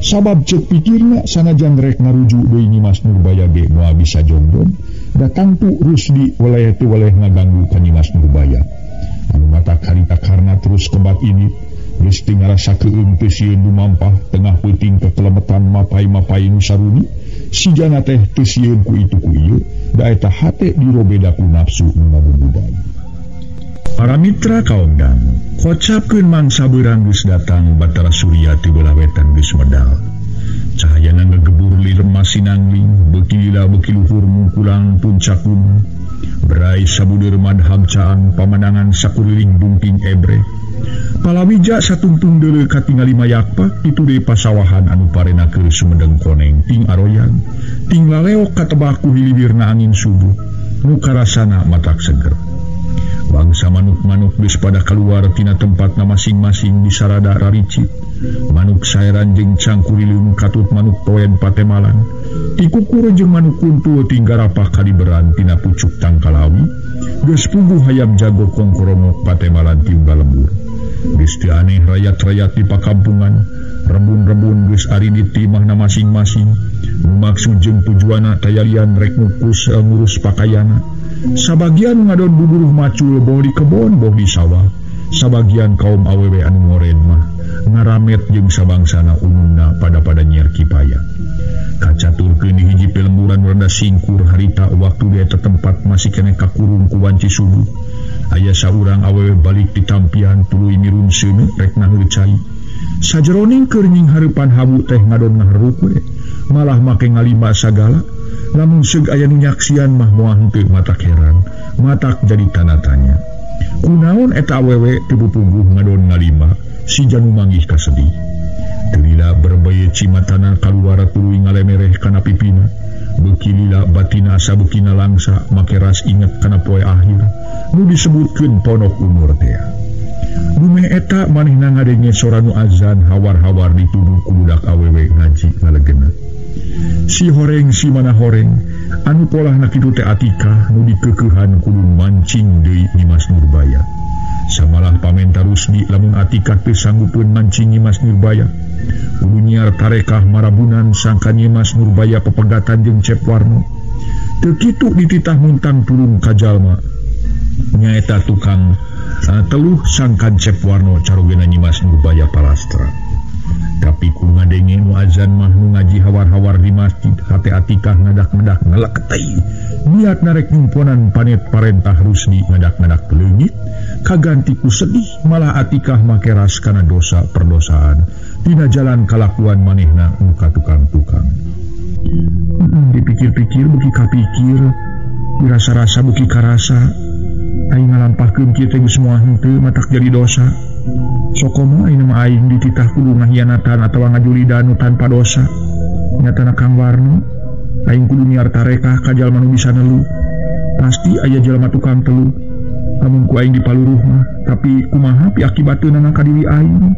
Sabab cek pikirna sanajan rek ngarujuk deui Nyimas Nurbaya ge moal bisa jongjon, da tangtu Rusdi weleh teu weleh ngaganggu ka Nyimas Nurbaya. Anu matak harita karna terus kebat ini geus teu ngarasa keueung teu sieun lumampah tengah peuting kekelemetan mapai-mapai nu saruni, sijana teh teu sieun ku itu ku ieu, da eta hate dirobeda ku nafsu nu ngabubudag. Para mitra kaum dangu, kocapkeun mangsa beurang geus datang Batara Surya ti belah wetan geus medal. Cahayana ngegebur lirem masinangling, beuki lila beuki luhur mungkulang puncak gunung. Berai sabudeur madhab caang pamandangan sakuliling bungking ebre. Palawija satungtung deuleu katingali mayakpak kitu deui pasawahan anu parena keur sumedeng koneng ting aroyang, ting laleok katebak ku hiliwirna angin subuh, nu karasana matak seger. Bangsa manuk-manuk geus pada keluar tina tempatna masing-masing disarada raricit. Manuk saeran jeung cangkurileung katut manuk toen patemalan. Tikukur jeung manuk kuntul tinggarapah kaliberan tina pucuk tangkalawi. Geus puguh hayam jago kongkorongok patemalan tiunggal lembur. Geus teu aneh rayat-rayat di pakampungan, rebun-rebun geus arinit ti imahna masing-masing. Maksud jeung tujuanna tayalian rek ngukus ngurus pakaianna. Sabagian ngadon buburuh macul boh di kebon boh di sawah. Sabagian kaum awewe anu ngoren mah ngaramet jeung sabangsana umumna pada-pada nyiar kipaya. Kacaturkeun di hiji pelemburan rada singkur harita waktu di eta tempat masih keneh kakurung ku wanci subuh. Aya saurang awewe balik ditampian tuluy mirun seuneu rek naheur cai. Sajeroning keur nyinghareupan habu teh ngadon ngaharuk we, malah make ngalima sagala. Lamun seug aya nu nyaksian mah moal henteu matak heran, matak jadi tanda tanya. Kunaon eta awewe teu pupungguh ngadon ngalima, si janu manggih kasedih. Teu lila berbeye cimatana kaluar tuluy ngalemereh kana pipina. Beuki lila batina asa beukina langsa make ras inget kana poe akhir nu disebutkeun ponok umur teh. Dumeh eta manehna ngadenge sora nu azan hawar-hawar dituduh ku budak awewe ngaji ngalegena. Si horeng si mana horeng anu polahna kitu teh Atikah nu dikeukehan kudu mancing deui Nyimas Nurbaya. Samalah pamenta Rusdi lamun Atikah teu sanggupeun mancing Nyimas Nurbaya. Kudu nyiar tarekah marabunan sangka Nyimas Nurbaya pepegatan jeung Cep Warno. Teu kitu dititah muntang turun ka jalma. Nyaeta tukang teluh sangkan Cep Warno carogena Nyimas Nurbaya palastra. Tapi ku ngadenge nu azan mah nu ngaji hawar-hawar di masjid, hate Atikah ngadak-ngadak ngaleketei. Niat narek nyumponan panet parentah Rusdi ngadak-ngadak leungit, kaganti ku sedih malah Atikah make ras kana dosa perdosaan dina jalan kalakuan manehna nu ka tukang-tukang. Dipikir-pikir beuki kapikir, dirasa-rasa beuki karasa. Aing ngalampahkeun kieu teh geus moal henteu matak jadi dosa. Sokomo ayeuna mah aing dititah kudu ngahianatan atawa ngajulidan nu tanpa dosa. Nyatana Kang Warno, aing kudu nyiar tarekah ka jalma nu bisa nelu. Pasti aya jalma tukang telu. Lamun ku aing dipaluruh mah, tapi kumaha piakibateunana ka diri aing?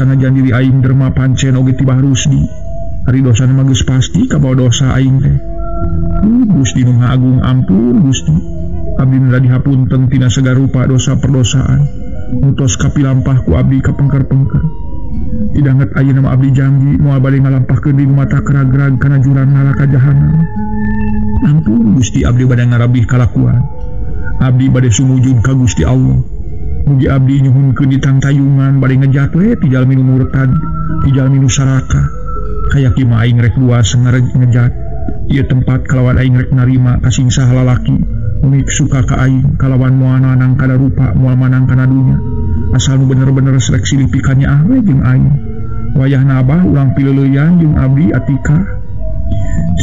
Sanajan diri aing derma pancen oge tibah Rusdi. Ari dosana mah geus pasti kabawa dosa aing teh. Gusti nu Maha Agung ampun Gusti. Abdi nu dihapunten tina segala rupa dosa perdosaan. Mutos kapilampah ku abdi kapengker-pengker. Tidanget ayeuna mah abdi janji moal bade ngalampahkeun di mata keragrag kana jurang neraka jahanam. Ampun Gusti abdi bade ngarabih kalakuan. Abdi bade sumujud ka Gusti Allah. Mugi abdi nyuhunkeun ditangtayungan bade ngejat we ti jalmi nu murtad, ti jalmi nu saraka. Kaya kieu mah aing rek luas ngejat. Ieu tempat kalawan aing rek narima kasingsaha lalaki. Mik suka ka aing kalawan moal nanang kana rupa moal manang kana dunya. Asal nu bener-bener seleksi pikannya ah we jeung aing. Wayahna abah urang pileuleyan jeung abdi Atikah.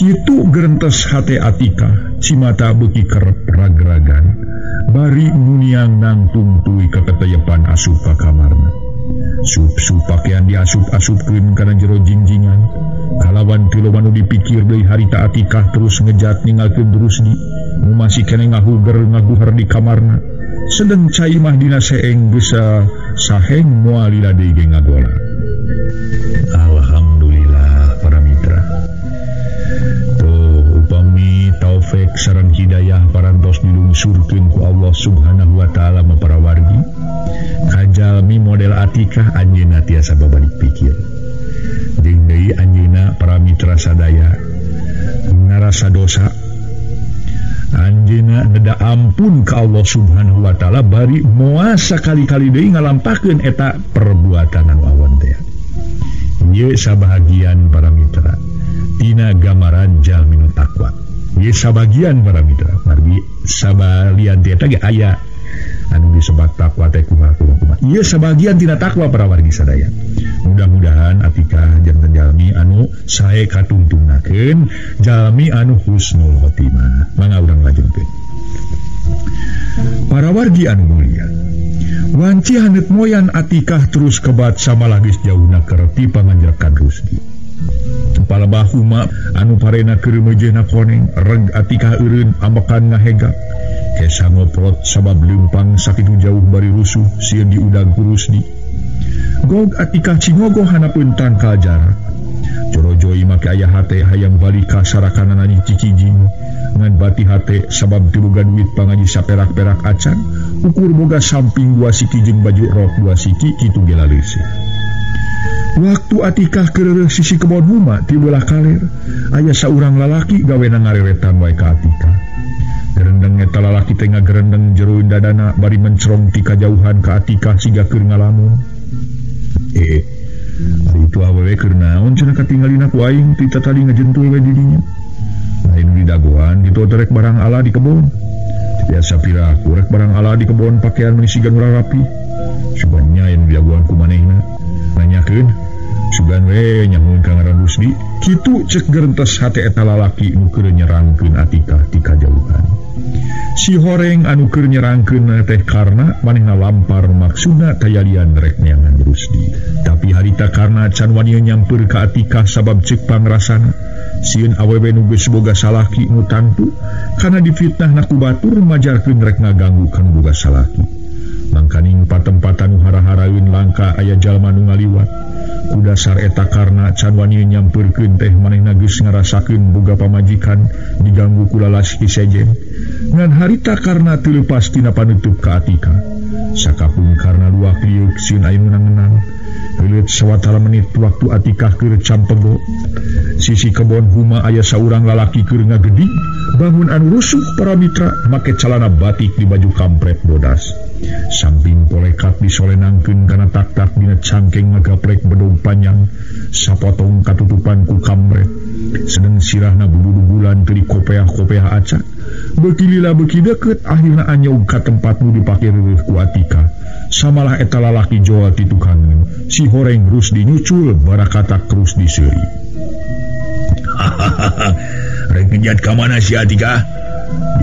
Kitu gerentes hate Atikah, cimata beuki kerep ragragan. Bari nuniang nangtung tuluy kaketeyepan asup ka kamarna. Sup-sup pakaian diasup-asupkeun kana jero jingjingan. Kalawan teu loba nu dipikir deui harita Atikah terus ngejat ninggalkeun Rusdi. Nu masih keneh ngahuger ngaguher di kamarna. Sedeng cai mah dina seeng geus saheng moal lila deui ge ngagola. Alhamdulillah para mitra. Tuh upami taufik sareng hidayah parantos dilungsurkeun ku Allah Subhanahu wa taala ma para wargi. Kajalmi model Atikah anjeunna tiasa babalik pikir. Jeung
Tungtung deui anjeunna para mitra sadaya ngarasa dosa. Anjeunna neda ampun ka Allah Subhanahu wa taala bari moal sakali-kali deui ngalampahkeun eta perbuatan anu awon teh. Ieu sabahagian para mitra tina gambaran jalmi nu takwa. Ieu sabagian para mitra margi sabalian teh eta ge aya anu disebat takwa teh kumaha kumaha. Ieu sabagian tina takwa para wargi sadaya. Mudah-mudahan Atikah janten jalmi anu sae katuntungakeun, jalmi anu husnul khotimah. Mangga urang lajengkeun. Para wargi anu mulia, wanci haneut moyan Atikah terus kebat samalah geus jauhna kerti panganjerkan Rusdi. Palebah huma anu parena keur meujeuhna koneng, reg Atikah eureun ambekan ngahegak. Kesa ngoprot sabab leumpang sakitu jauh bari rusuh sieun diudag ku Rusdi. Gog Atikah cingogo hanapeun tangkal jarak. Corojoi make aya hate hayang balik ka sarakanana Cikijing. Ngan bati hate sabab teu boga duit pangaji saperak-perak acan, ukur boga samping dua siki jeung baju rok dua siki kitu ge laleuseut. Waktu Atikah keureuh sisi kebon huma ti belah kaler, aya saurang lalaki gawena ngareretan wae ka Atikah. Gerendeng eta lalaki teh ngagerendeng jero dadana bari mencerong ti kajauhan ka Atikah siga keur ngalamun. Ari itu awewe keur naon cenah katingalina ku aing ti tatadi ngajentul we di dinya. Lain di dagoan kitu teh rek barang ala di kebon. Biasa pira aku rek barang ala di kebon pakaian meuni siga nu rapi. Sugan nya anu didagoan ku manehna. Nanyakeun sugan we nyamun ka ngaran Rusdi. Kitu cek gerentes hate eta lalaki nu keur nyerangkeun Atikah ti kajauhan. Si horeng anu keur nyerangkeun teh karna manehna lampar maksudna tayalian rek neangan Rusdi. Tapi harita karna can wani nyampeur ka Atikah sabab ceuk pangrasana sieun awewe nu geus boga salaki nu tangtu kana difitnahna ku batur majarkeun rek ngaganggu ka nu boga salaki. Mangkaning patempatan nu hara-haraeun langka aya jalma nu ngaliwat. Ku dasar eta karna can wani nyampeurkeun teh manehna geus ngarasakeun boga pamajikan diganggu ku lalaki sejen. Ngan harita karna teu leupas tina panutup ka Atikah. Sakapung karna luak liuk sieun aya nu nangenang. Heuleut sawatara menit waktu Atikah keur campego. Sisi kebon huma aya saurang lalaki keur ngagedig, bangun anu rusuh para mitra make calana batik di baju kampret bodas. Samping polekat disolenangkeun kana tak-tak dina cangkeng ngagaprek bedog panjang, sapotong katutupan ku kampret. Sedeng sirahna bubudugulan teu dikopeah-kopeah acan. Beuki lila beuki deukeut akhirna anyog ka tempat nu dipake reueuh ku Atikah. Samalah eta lalaki joal ti tukangeun. Si horeng Rusdi nyucul barakatak Rusdi seuri.
Rek ngejat ka mana si Atikah?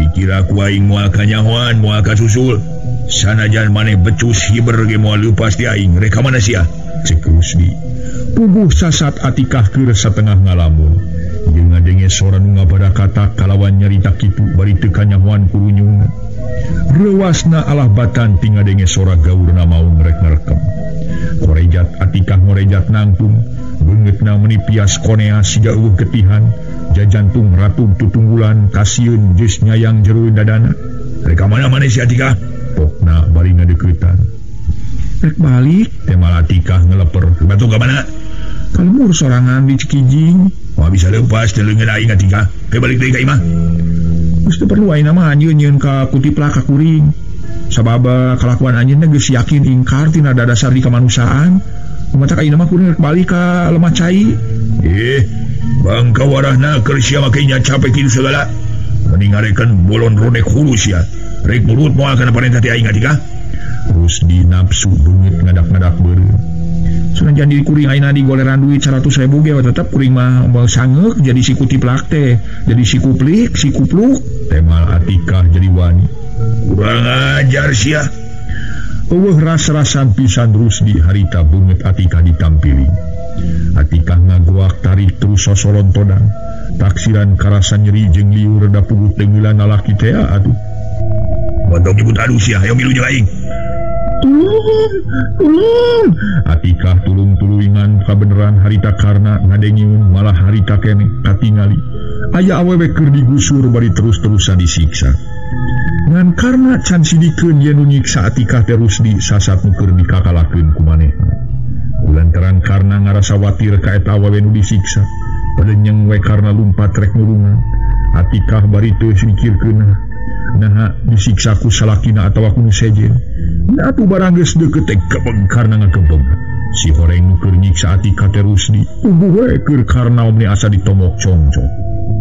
Dikira ku aing moal kanyahoan moal kasusul. Sanajan maneh becus hiber ge moal leupas ti aing. Rek ka mana sia?
Cek Rusdi. Puguh sasat Atikah keur satengah ngalamun. Jeung ngadenge sora nu ngabarakatak kalawan nyarita kitu bari teu kanyahoan kurunyungna. Reuasna alah batan ti ngadenge sora gaurna maung rek ngarekem. Korejat Atikah ngorejat nangtung, beungeutna meuni pias konea siga eueuh getihan, jajantung ratug tutunggulan kasieun geus nyayang jero dadana.
Rek ka mana maneh si Atikah?
Pokna bari ngadeuketan. Rek balik teh malah Atikah ngeleper.
Batu ka mana?
Ka lembur sorangan di Cikijing.
Moal bisa leupas teh leungeun aing Atikah. He balik deui ka imah.
Geus teu perlu ayeuna mah anjeun nyieun ka kutiplak ka kuring. Sabab kalakuan anjeunna geus yakin ingkar tina dadasar di kemanusiaan. Kumaha ayeuna mah kuring rek balik ka lemah cai.
Bangka warahna keur sia make nya capek kitu sagala. Mending ngarekan bolon ronek hulu sia. Rek nurut moal kana parentah ti aing Atikah.
Rusdi nafsu beungit ngadak-ngadak beureum.
Sanajan diri kuring ayeuna digoleran duit 100.000 ge tetep kuring mah moal sangeuk jadi si kutiplak teh, jadi si kuplik, si kupluk.
Temal Atikah jadi wani.
Kurang ajar sia.
Eueuh ras-rasan pisan Rusdi harita beungeut Atikah ditampiling. Atikah ngagoak tarik terus sosolontodan. Taksiran karasa nyeri jeung liur da puguh teungeulan lalaki teh atuh.
Bontong nyebut aduh sia, hayo milu jeung aing.
Tulung, tulung.
Atikah tulung-tulungan kabeneran harita karna ngadengeun malah harita keneh katingali. Aya awewe keur digusur bari terus-terusan disiksa. Ngan karna can sidikeun yen nu nyiksa Atikah teh Rusdi sasat nu keur dikakalakeun ku manehna. Ku
Lantaran karena ngarasa watir ka eta awewe nu disiksa. Padenyeng we karena lumpat rek nulungan. Atikah bari teu mikirkeun naha disiksa ku salakina atawa ku nu sejen. Nah atuh barang geus deukeut teh gebeg karena ngagebeg. Si horeng nu keur nyiksa Atikah teh Rusdi. Puguh we keur karena omni asa ditomok congcong.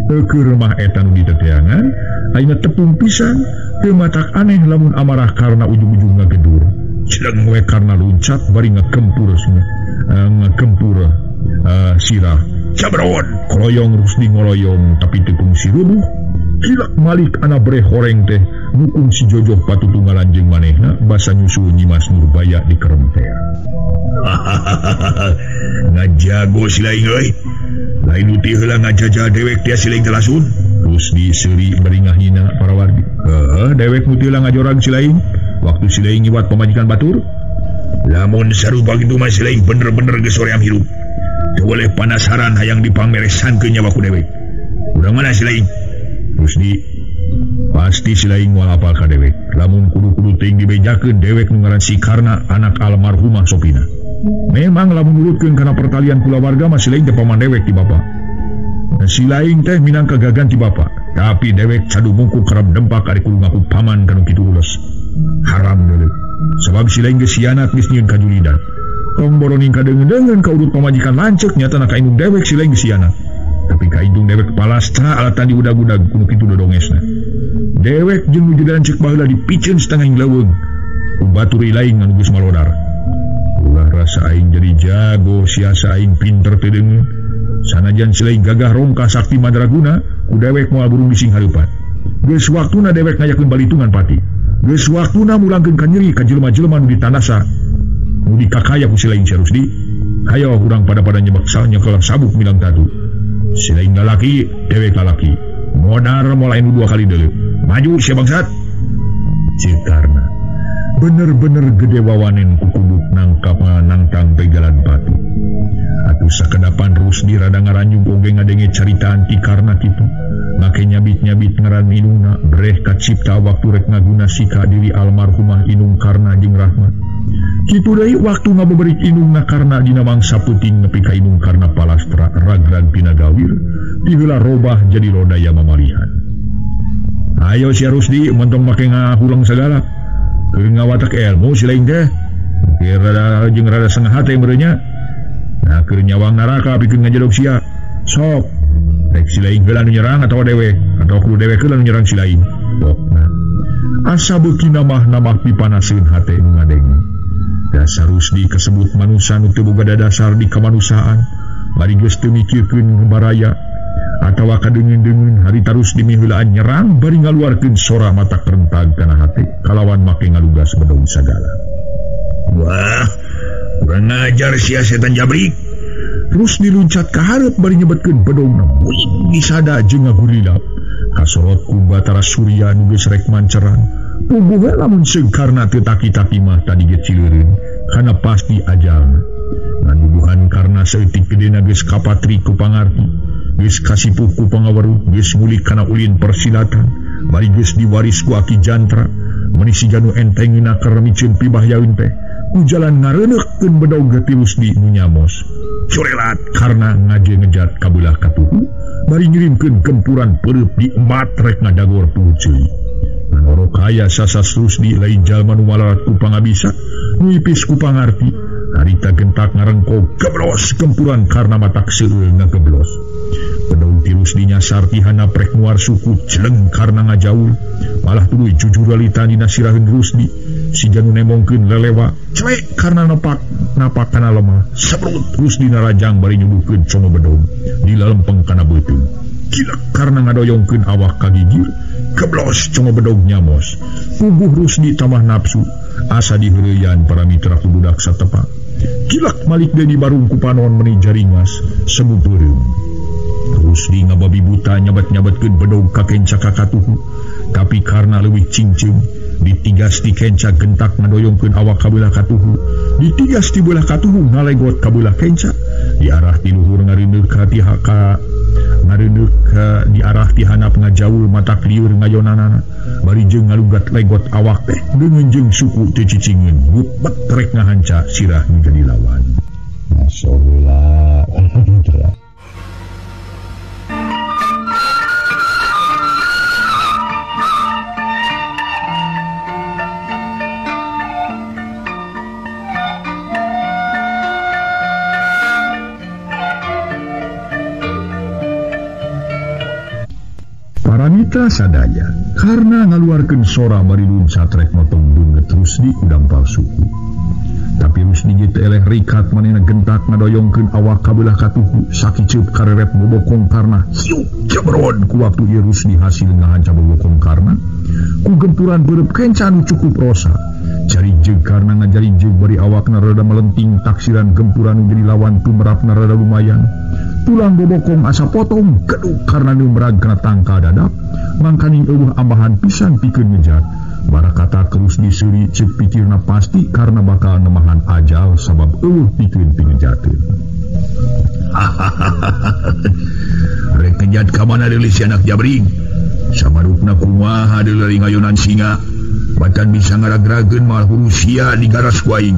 Keur mah eta nu diteteangan ayeuna tepung pisan teu matak aneh lamun amarah karena ujung-ujung ngagedur. Cileng we karena luncat bari ngakempur sirah. Cabron koloyong Rusdi ngoloyong tapi teu kungsi rubuh. Kilak malik ana breh horeng teh nukung si Jojoh patutunggalan jeung manehna basa nyusul Nyimas Nurbaya di keremtea. Ngajago si lain euy. Lain nu ti heula ngajajah dewek tia si lain telasun. Rusdi seuri bari ngahina para wargi. Heuh, dewek nu ti heula ngajorag si lain. Waktu si lain ngiwat pamajikan batur. Lamun sarupa kitu mah si lain bener-bener geus hoream hirup. Teu boleh panasaran hayang dipangmeresankeun nyawa ku dewek. Urang mana si lain? Rusdi pasti si lain moal apal ka dewek. Lamun kudu-kudu teuing dibejakeun dewek nu ngaran si Karna anak almarhumah Sopina. Memang lamun nurutkeun kana pertalian kulawarga mah si lain teh paman dewek ti bapa. Dan si lain teh minangka gagan ti bapa. Tapi dewek cadu mungku kerap dempak ari kudu ngaku paman kanu kitu ules. Haram deuleu. Sebab si lain geus hianat geus nyieun kajulidan. Tong boroning kadeungeun-deungeun ka urut pamajikan lanceuk nyatana ka indung dewek si lain geus hianat. Tapi ka indung dewek palastra alatan diudag-udag kudu kitu dodongesna. Dewek jeung nu jadi lanceuk baheula dipiceun setengah ing leuweung. Ku baturi lain anu geus malodar. Ulah rasa aing jadi jago siasa aing pinter teu deungeun. Sanajan si lain gagah rongkah sakti madraguna, ku dewek moal burung bising hareupan. Geus waktuna dewek ngayakeun balitungan pati. Geus waktuna mulangkeun ka nyeri ka jelema-jelema nu ditandasa. Nu dikakaya ku si lain si Rusdi. Hayo urang pada-pada nyebak nyekel sabuk milang tatu. Si lain lalaki, dewek lalaki. Modar moal anu dua kali deuleu. Maju sia bangsat. Ceuk Karna. Bener-bener gede wawanen kukubuk nangkap nangtang begalan pati. Atuh sakedapan Rusdi rada ngaranjung oge ngadenge caritaan ti Karna kitu. Make nyabit-nyabit ngaran indungna breh kacipta waktu rek ngaguna sika diri almarhumah indung Karna jeung Rahmat. Kitu deui waktu ngabeberik indungna Karna dina mangsa peuting nepi ka indung Karna palastra ragrag tina gawir tiheula robah jadi lodaya mamalihan. Ayo si Rusdi montong make ngahuleng sagala. Keur ngawatak ilmu si lain teh. Keur rada jeung rada sengah hate meureunnya. Nah keur nyawang naraka pikeun ngajedog sia. Sok rek si lain heula nu nyerang atawa dewek atawa kudu dewek heula nu nyerang si lain. Pokna asa beuki namah-namah pipanaseun hate nu ngadenge. Dasar Rusdi kasebut manusa nu teu boga dasar di kamanusiaan. Bari geus teu mikirkeun baraya atawa kadeungeun-deungeun harita Rusdi miheulaan nyerang bari ngaluarkeun sora mata kerentag kana hate kalawan make ngalugas bedog sagala. Wah, kurang ngajar sia setan jabrik. Rusdi luncat ka hareup bari nyebetkeun bedogna buing disada jeung ngagurilap. Kasorot ku Batara Surya nu geus rek manceran. Puguh we lamun seung Karna teu taki-taki mah tadi ge cileureun kana pasti ajalna. Ngaduduhan Karna saeutik gedena geus kapatri ku pangarti. Geus kasipuh ku pangaweruh, geus ngulik kana ulin persilatan, bari geus diwaris ku Aki Jantra. Meuni siga nu entengna keur miceun pibahyaeun teh. Ku jalan ngareuneuhkeun bedog ti Rusdi nu nyamos. Corelat Karna ngaje ngejat kabelah katuhu, bari ngirimkeun gempuran peureub di emat rek ngadagor puhu ceuli. Nganoro kaya sasas Rusdi lain jalma nu malarat ku pangabisa, nu ipis ku pangarti. Harita gentak ngarengko geblos gempuran Karna matak seueul ngageblos. Bedog ti Rusdi nyasar ti handap rek muar suku jeleng Karna ngajaul. Malah tuluy jujuralita dina siraheun Rusdi. Siga nu nemongkeun lelewa celek Karna napak kana lemah. Sebrut Rusdi narajang bari nyuduhkeun congo bedog dilalempeng kana beuteung. Kilek Karna ngadoyongkeun awak ka gigir. Geblos congo bedog nyamos. Puguh Rusdi tambah nafsu asa diheureyan para mitra ku budak satepak. Kilek malik deui barung ku panon meuni jaringas semu beureum. Rusdi ngababi buta nyabat-nyabatkeun bedog ka kenca ka katuhu. Tapi Karna leuwih cingceung ditigas ti kenca gentak ngadoyongkeun awak ka beulah katuhu. Ditigas ti beulah katuhu ngalegot ka beulah kenca. Di arah ti luhur ngareuneuh ka ti haka ngareuneuh ka di arah ti handap ngajaul mata lieur ngayonanana. Bari jeung ngalugat legot awak teh deungeun jeung suku teu cicingeun gupet rek ngahanca sirah nu jadi lawan.
Ngaso heula mitra. Paramita sadaya karena ngaluarkeun sora bari luncat rek motong beungeut Rusdi ku dampal suku. Tapi Rusdi ge teu eleh rikat manehna gentak ngadoyongkeun awak kabelah katuhu sakiceup karerep bobokong karna hiuk jabron ku waktu ieu Rusdi hasil ngahanca bobokong karna ku gempuran beureub kenca nu cukup rosa. Jarinjeug karna ngajarinjeug bari awakna rada melenting taksiran gempuran nu jadi lawan tumerapna rada lumayan. Tulang bobokong asa potong geduk karena numerag kena tangka dadap mangkaning eueuh ambahan pisan pikeun ngejat. Barakata terus diseuri ceuk pikirna pasti karena bakal nemahan ajal sabab eueuh pikeun pingejateun. Rek ngejat ka mana deui si anak jabring? Samarupna kumaha deui ngayonan singa? Batan bisa ngaragrageun malah hurusia digaras ku aing.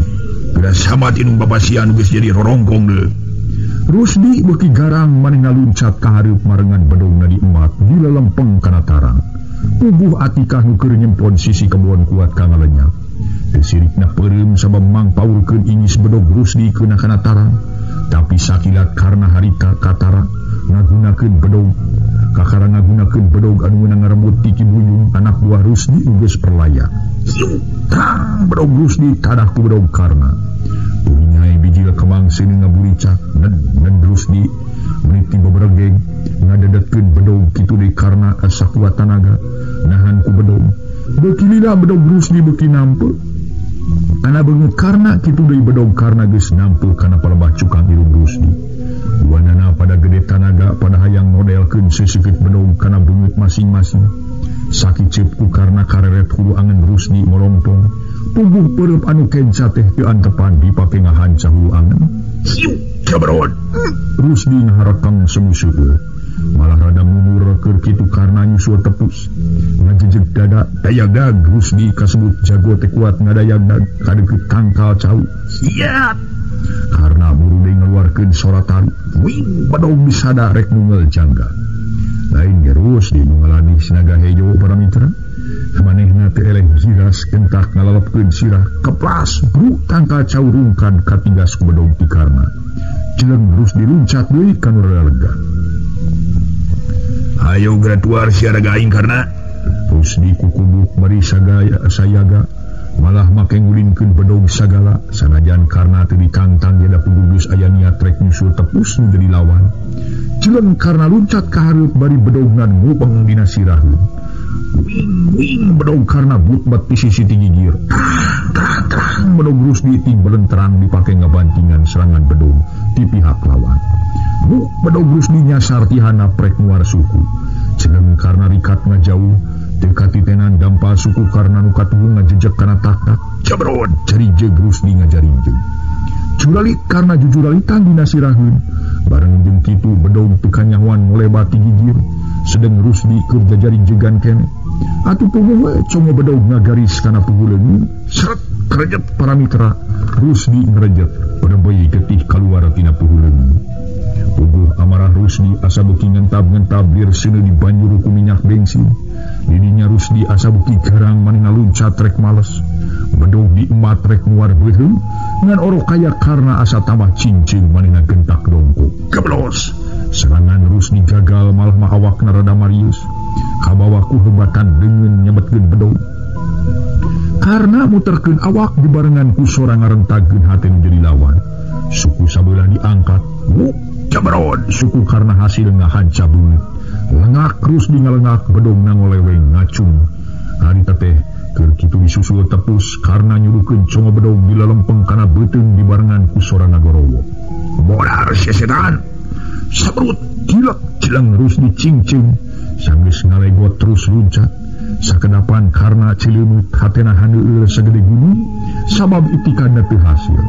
Geura samat inung babasian geus jadi rorongkong deui. Rusdi beuki garang manehna luncat ka hareup marengan bedogna diemat gila lempeng kana tarang. Puguh Atikah nu keur nyempon sisi kebon kuat ka ngalenyap. Teu sirikna peureum sabab mangpaurkeun ingis bedog Rusdi keuna kana tarang. Tapi sakilat karena harita katara ngagunakeun bedog. Kakara ngagunakeun bedog anu meunang ngarembut ti Ki Buyung anak buah Rusdi geus perlaya. Hiu tang bedog Rusdi tadah ku bedog karna. Nyai bijil kemang sini ngaburicak ned Rusdi meniti beberegeng ngadedetkeun bedog kitu deui karna asa kuat tanaga nahan ku bedog beuki lila bedog Rusdi beuki nampe kana beungeut karna kitu deui bedog karna geus nampe kana palebah cukang irung Rusdi. Duanana pada gede tanaga pada hayang modelkeun seuseukit bedog kana beungeut masing-masing. Sakiceup ku karna kareret hulu angen Rusdi molongtong. Puguh peureub anu kenca teh teu antepan dipake ngahanca hulu angen. Hiu jabron. Rusdi ngaharekang semuseueur. Malah rada mundur keur kitu karna nyusul tepus. Ngajejeg dada dayagdag Rusdi kasebut jago teh kuat ngadayagdag kadeukeut tangkal cau. Siap. Karna buru deui ngaluarkeun sora taru. Wing bedog disada rek nungel jangga. Lain ge Rusdi nu ngalani sinaga hejo para mitra. Manehna teu eleh giras gentak ngalalepkeun sirah keplas bru tangkal cau rungkan katinggas ku bedog ti karna. Jeleng Rusdi luncat deui ka nu rada lega. Hayo gratuar sia raga aing karna. Rusdi kukubuk bari sagaya sayaga malah make ngulinkeun bedog sagala sanajan karna teu ditantang ge da pugugus aya niat rek nyusul tepus nu jadi lawan. Jeleng karna luncat ka hareup bari bedogna ngupeng dina sirahna. Wing wing bedog karna but-but di sisi gigir. Terang terang bedog Rusdi ting belenterang dipake ngabantingan serangan bedog di pihak lawan. Bu bedog Rusdi nyasar ti handap rek muar suku. Jeleng karna rikat ngajauh teu katitenan dampal suku karna nu katuhu ngajejek kana taktak. Jabrod jarijeg Rusdi ngajarijeg. Juralit karna jujuralitan dina siraheun. Bareng jeung kitu bedog teu kanyahoan ngolebat ti gigir. Sedeng Rusdi keur jajarinjegan kene. Atuh puguh we congo bedog ngagaris kana puguh leungeun. Seret krejet para mitra. Rusdi ngrejet padembeuy getih kaluar tina puguh leungeun. Puguh amarah Rusdi asa beuki ngentab-ngentab lir seuneu dibanjur ku minyak bensin. Didinya Rusdi asa beuki garang manehna luncat rek males. Bedog diemat rek muar beuheung ngan orok kaya karna asa tambah cincing manehna gentak dongkok. Geblos! Serangan Rusdi gagal malah mah awakna rada marius. Kabawa ku hebatan leungeun nyebetkeun bedog. Karna muterkeun awak dibarengan ku sora ngarentagkeun hate nu jadi lawan. Suku sabelah diangkat. Wuk jabrod suku karna hasil ngahanca beungeut. Lengak Rusdi ngalengak bedog ngoleweng ngacung. Harita teh keur kitu disusul tepus karna nyuruhkeun congo bedog dilalempeng kana beuteung dibarengan ku sora nagorowo. Modar sia setan. Sabrut gilek jeleng Rusdi cingcing. Sanggeus ngalegot terus luncat. Sakedapan karna cileunut hatena haneueul sagede gunung sabab itikadna teu hasil.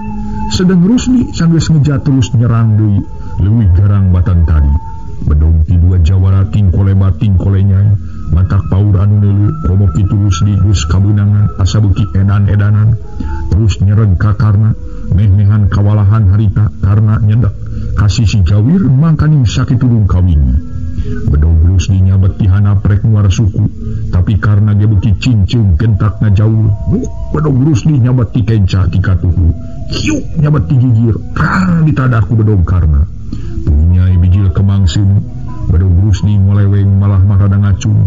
Sedeng Rusdi sanggeus ngejat terus nyerang deui leuwih garang batan tadi. Bedog ti dua jawara ting koleba ting kolenyai matak paur anu neuleu komo kitu Rusdi geus kabeunangan asa beuki edan-edanan terus nyereg ka karna
Meh-mehan kawalahan harita karena nyendek kasih si Jawir mangkaning sakit tudung kawinnya. Bedog Rusdi nyabet ti handap rek nguar suku, tapi karena ge beuki cincing gentakna jauh. Bedog Rusdi nyabet ti kenca ti katuhu. Hiuk nyabet ti gigir, kang ditadah ku bedog karna. Punyai bijil kemangsin, bedog Rusdi ngoleweng malah marada ngacung.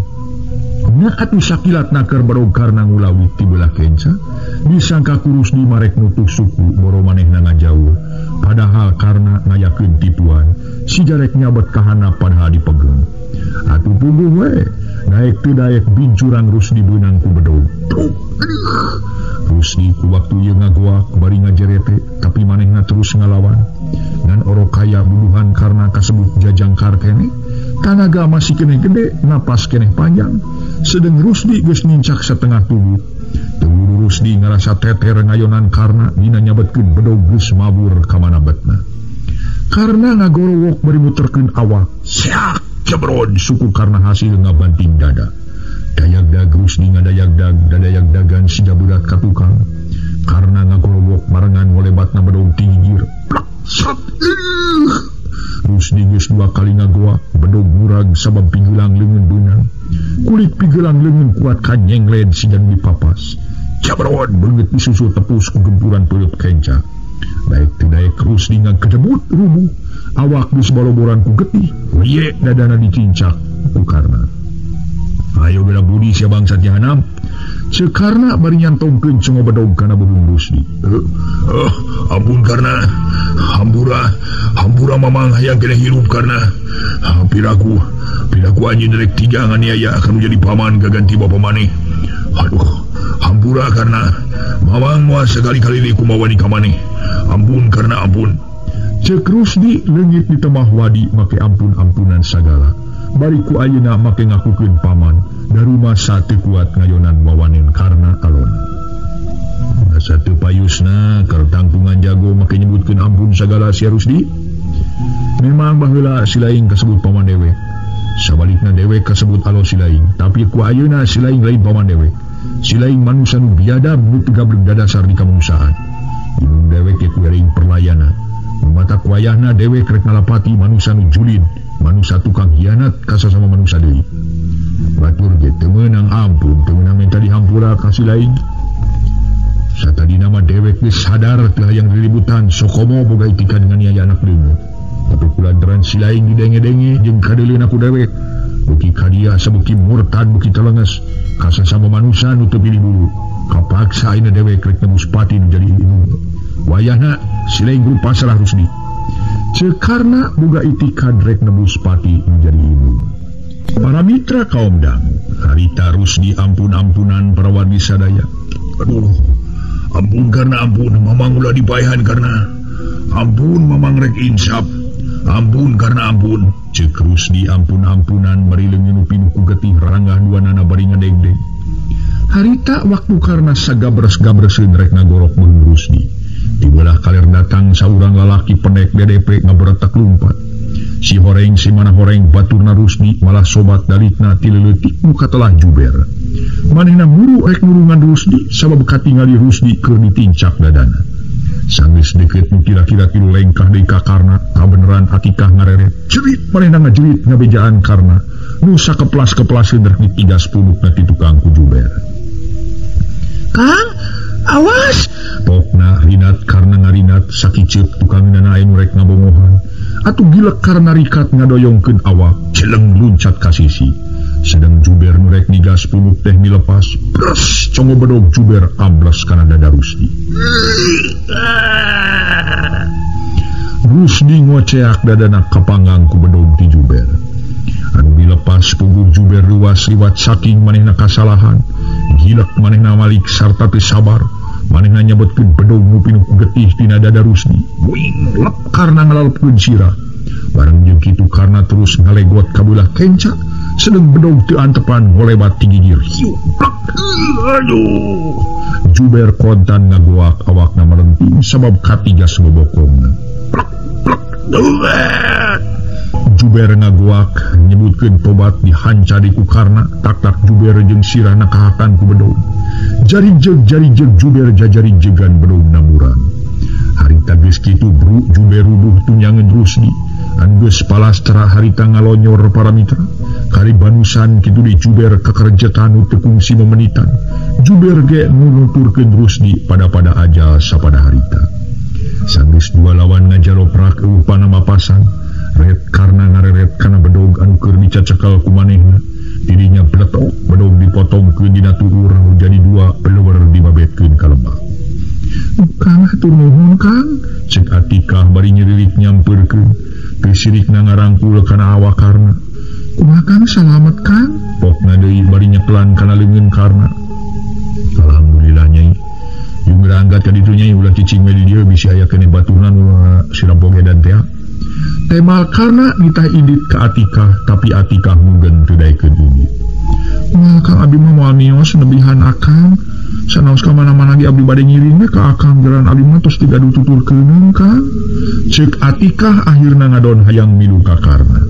Nya atuh sakilat naker bedog karna ngulawit ti belah kenca, disangka ku Rusdi marek nutuh suku boro manehna ngajauh. Padahal karna ngayakeun tipuan, si jarek nyabet ka handap padahal dipegeng. Atuh puguh we, daek teu daek bincuran Rusdi beunang ku bedog. Rusdi ku waktu ieu ngagoak bari ngajerete, tapi manehna terus ngalawan. Ngan orok kaya buduhan karna kasebut jajangkar keneh, tanaga masih keneh gede, napas keneh panjang. Sedeng Rusdi geus nincak setengah tubuh. Teu Rusdi ngarasa teter ngayonan karna dina nyabetkeun bedog geus mabur ka mana betna. Karna ngagorowok bari muterkeun awak, siak jebrod suku karna hasil ngabanting dada. Dayagdag Rusdi ngadayagdag, dadayagdagan siga budak ka tukang. Karna ngagorowok barengan ngolebatna bedog ti gigir. Plak sat. Rusdi geus dua kali ngagoak, bedog murag sabab pigelang leungeun beunang. Kulit pigelang leungeun kuat kanyenglen siga nu dipapas. Jabrod beungeut disusul tepus ku gempuran peuleut kenca. Daek teu daek Rusdi ngakedebut rubuh, awak geus baloboran ku getih, we dadana dicincak ku karna. Ayo bela budi sia bangsat jahanam. Ceuk karna bari nyantongkeun congo bedog kana beuheung Rusdi.
Ampun karna, hampura, hampura mamang hayang keneh hirup karna. Piraku anjeun rek tiga nganiaya akan menjadi paman gaganti bapa maneh. Aduh, hampura karna, mamang moal sekali-kali deui kumaha wani ka maneh. Ampun karna, ampun.
Ceuk Rusdi leungit di temah wadi make ampun-ampunan sagala. Bari ku ayeuna make ngakukeun paman, darumasa teu kuat ngayonan wawanen karna alon. Asa teu payusna keur tangtungan jago make nyebutkeun ampun sagala sia Rusdi. Memang baheula si laing kasebut paman dewek. Sabalikna dewek kasebut alo si laing, tapi ku ayeuna si laing lain paman dewek. Si laing manusa nu biadab nu teu gablek dadasar di kamanusiaan. Indung dewek ge kuring perlayana. Mata kuayahna dewek rek ngalapati manusa nu julid, manusa tukang hianat ka sasama manusa deui. Batur ge teu meunang ampun, teu meunang minta dihampura ka si laing. Satadina mah dewek geus sadar teu hayang riributan sokomo boga itikan nganiaya anak deungeut. Tapi kulantaran si laing didenge-denge jeung kadeuleuna ku dewek, beuki ka dia sabeuki murtad beuki telenges ka sasama manusa nu teu pilih bulu. Kapaksa ayeuna dewek rek nebus pati nu jadi indung. Wayahna si laing rupa salah Rusdi. Ceuk karna boga itikad rek nebus pati nu jadi indung. Para mitra kaum dangu, harita Rusdi ampun-ampunan para wargi sadaya.
Aduh, ampun karna ampun, mamang ulah dipaehan karna. Ampun mamang rek insaf. Ampun karna ampun.
Ceuk Rusdi ampun-ampunan bari leungeun pinuh ku getih ranggah duanana bari ngadegdeg. Harita waktu karna sagabres-gabreseun rek ngagorok beuheung Rusdi. Di belah kaler datang saurang lalaki pendek DDP ngaberetak lumpat. Si horeng si mana horeng baturna Rusdi malah sobat dalitna ti leutik nu katelah juber. Manehna muru rek nurungan Rusdi sabab katingali Rusdi keur ditincak dadana. Sanggeus deukeut nu kira-kira tilu lengkah deui ka karna, kabeneran Atikah ngareret. Jerit manehna ngajerit ngabejaan karna nu sakeplas-keplaseun rek ditigas pundukna ti tukang ku juber. Kang, awas! Pokna rinat karna ngarinat sakiceuk tukang nana anu rek ngabongohan. Atuh gilek karna rikat ngadoyongkeun awak, jeleng luncat ka sisi. Sedang juber nu rek nigas punuk teh milepas, bres congo bedog juber ambles kana dada Rusdi. Rusdi ngoceak dadana kapanggang ku bedog ti juber. Anu dilepas punggung juber luas liwat saking manehna kasalahan. Gilek manehna malik sarta teu sabar. Manehna nyabetkeun bedog nu pinuh ku getih tina dada Rusdi. Wing lep karna ngalalepkeun sirah. Bareng jeung kitu karna terus ngalegot ka beulah kenca, sedeng bedog teu antepan ngolebat ti gigir. Hiu plak. Aduh. Juber kontan ngagoak awakna melenting sabab katigas bobokongna. Plak plak. Duet. Juber ngagoak nyebutkeun tobat dihanca di ku karna, tak-tak Juber jeung sirahna kahakan ku bedog. Jari-jeg Juber jajari jegan bedog namurang. Harita geus kitu bru Juber ruduh tunyangeun Rusdi. Anu geus palastra harita ngalonyor para mitra. Kali banusan kitu di Juber kakerjetan nu teu kungsi memenitan. Juber ge nuturkeun Rusdi pada-pada ajal sapada harita. Sanggeus dua lawan ngajaloprak eueuh panamapasan. Ret karna ngareret kana bedog anu keur dicacekal ku manehna. Dirinya bletok bedog dipotongkeun dina tuur jadi dua peleueur dibabetkeun ka lebak. Kang hatur nuhun Kang, cek Atikah bari nyeririk nyampeurkeun. Teu sirikna ngarangkul kana awak Karna. Kumaha Kang salamet Kang? Pokna deui bari nyekelan kana leungeun Karna. Alhamdulillah Nyai. Jeung angkat ka ditu Nyai ulah cicing we di dieu bisi aya keneh baturna nu sirampog edan teh. Temal Karna nitah indit ka Atikah tapi Atikah munggen teu daekeun indit. Moal Kang abdi mah moal mios nebihan akang. Sanaos ka mana-mana ge abdi bade ngiring we ka akang jalan abdi mah tos digaduh tuturkeuneun Kang. Ceuk Atikah akhirna ngadon hayang milu ka Karna.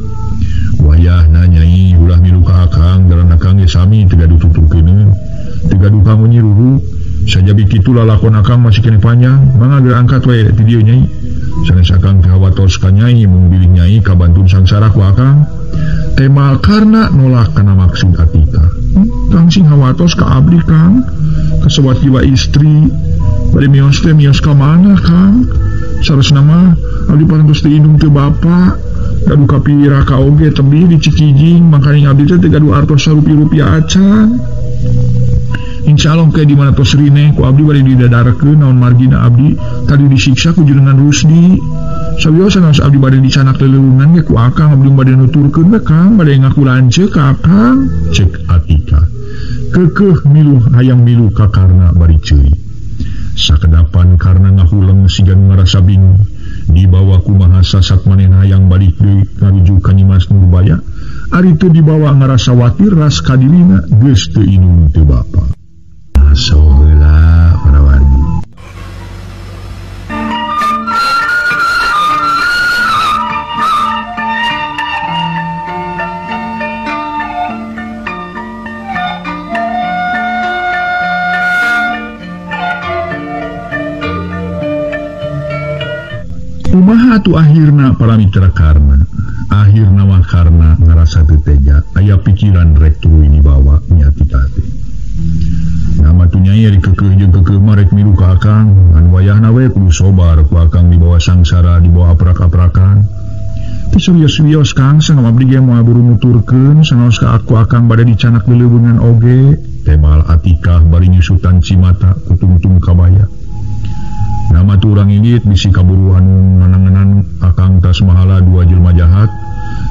Wayahna Nyai ulah milu ka akang jalan akang ge sami teu gaduh tuturkeuneun. Teu gaduh kanggo nyiruru. Sajabi kitu lalakon akang masih keneh panjang, mangga geura angkat we ti dieu Nyai. Sanes akang teh hawatos ka Nyai mung bilih Nyai kabantun sangsara ku akang. Temal Karna nolak kana maksud Atikah. Kang sing hawatos ka abdi Kang. Kasewat jiwa istri bade mios teh mios ka mana Kang? Sarasna mah abdi parantos teu indung teu bapa. Gaduh kapira ka oge tebih di Cikijing, mangkaning abdi teh teu gaduh artos sarupi-rupiah acan. Insyaallah ke di mana tos rine ku abdi bade didadarkeun naon margina abdi tadi disiksa ku jenengan Rusdi. Sawios sanes abdi bade dicanak leleuweungan ge ku akang abdi bade nuturkeun we Kang bade ngaku lanceuk ka akang. Cek Atikah keukeuh milu hayang milu ka Karna bari ceurik. Sakedapan Karna ngahuleng siga nu ngarasa bingung. Dibawa kumaha sasat manehna hayang balik deui ngarujuk ka Nyimas Nurbaya. Ari teu dibawa ngarasa watir ras ka dirina geus teu inung teu bapa. Aso heula para wargi. Kumaha atuh akhirna para mitra Karna? Akhirna mah Karna ngarasa teu tega, aya pikiran rek tuluy dibawa nya Atikah teh. Nama tu Nyai ari keukeuh jeung keukeuh mah rek milu ka akang, ngan wayahna we kudu sobar ku akang dibawa sangsara, dibawa aprak-aprakan. Teu serius-serius Kang, sangam abdi ge moal buru nuturkeun, sanaos ka aku akang bade dicanak leleuweungan oge. Temal Atikah bari nyusutan cimata kutungtung kabaya. Nama tu urang indit bisi kaburu anu ngananganan akang tas mahala dua jelma jahat.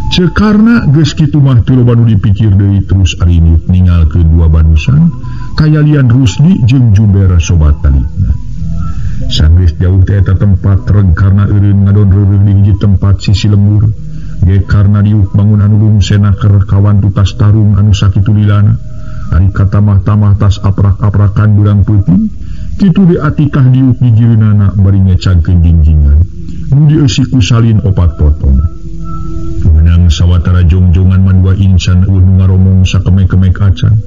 Ceuk Karna geus kitu mah teu loba nu dipikir deui terus ari indit ningalkeun dua banusan kayalian Rusdi jeung Juber sobat talitna. Sanggeus jauh teh eta tempat reg Karna eureun ngadon reureuh di hiji tempat sisi lembur. Ge Karna diuk bangun anu lungsena keur kawantu tas tarung anu sakitu lilana. Ari katamah-tamah tas aprak-aprakan beurang peuting. Kitu di Atikah diuk di jireunana bari ngecagkeun jingjingan. Nu dieusi ku salin opat potong. Meunang sawatara jongjongan mandua insan eueuh nu ngaromong sakemek-kemek acan.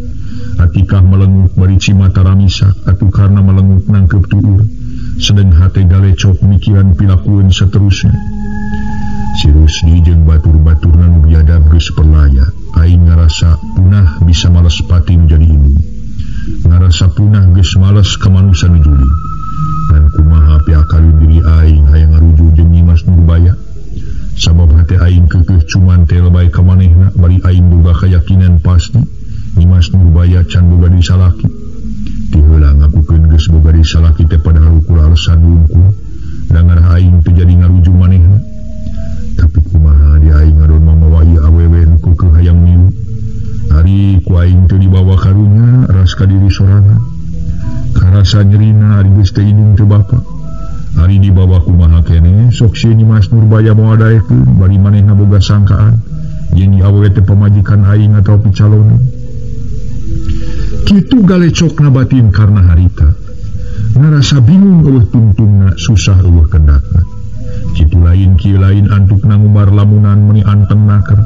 Atikah melenguk bari cimata ramisak atuh Karna melenguk nangkeup tuur. Sedeng hate galecok mikiran pilakueun seterusna. Si Rusdi jeung batur-baturna nu biadab geus perlaya. Aing ngarasa punah bisa males pati nu jadi indung. Ngarasa punah geus males ka manusa nu julid. Ngan kumaha piakalun diri aing hayang ngarujuh jeung Nyimas Nurbaya. Sabab hate aing keukeuh cuman teh lebay ka manehna bari aing boga kayakinan pasti Nyimas Nurbaya can boga deui salaki. Ti heula ngakukeun geus boga deui salaki teh padahal ukur alasan wungkul. Da ngarah aing teu jadi ngarujuh manehna. Tapi kumaha di aing ngadon mamawa ieu awewe nu keukeuh hayang milu. Ari ku aing teu dibawa karunya ras ka diri sorangan. Karasa nyerina ari geus teu indung teu bapa. Ari dibawa kumaha keneh sok sieun Nyimas Nurbaya moal daekeun bari manehna boga sangkaan yen ieu awewe teh pamajikan aing atawa picaloneun. Kitu galecokna batin Karna harita. Ngarasa bingung eueuh tungtungna susah eueuh kendakna. Kitu lain kieu lain antukna ngumbar lamunan meuni anteng naker.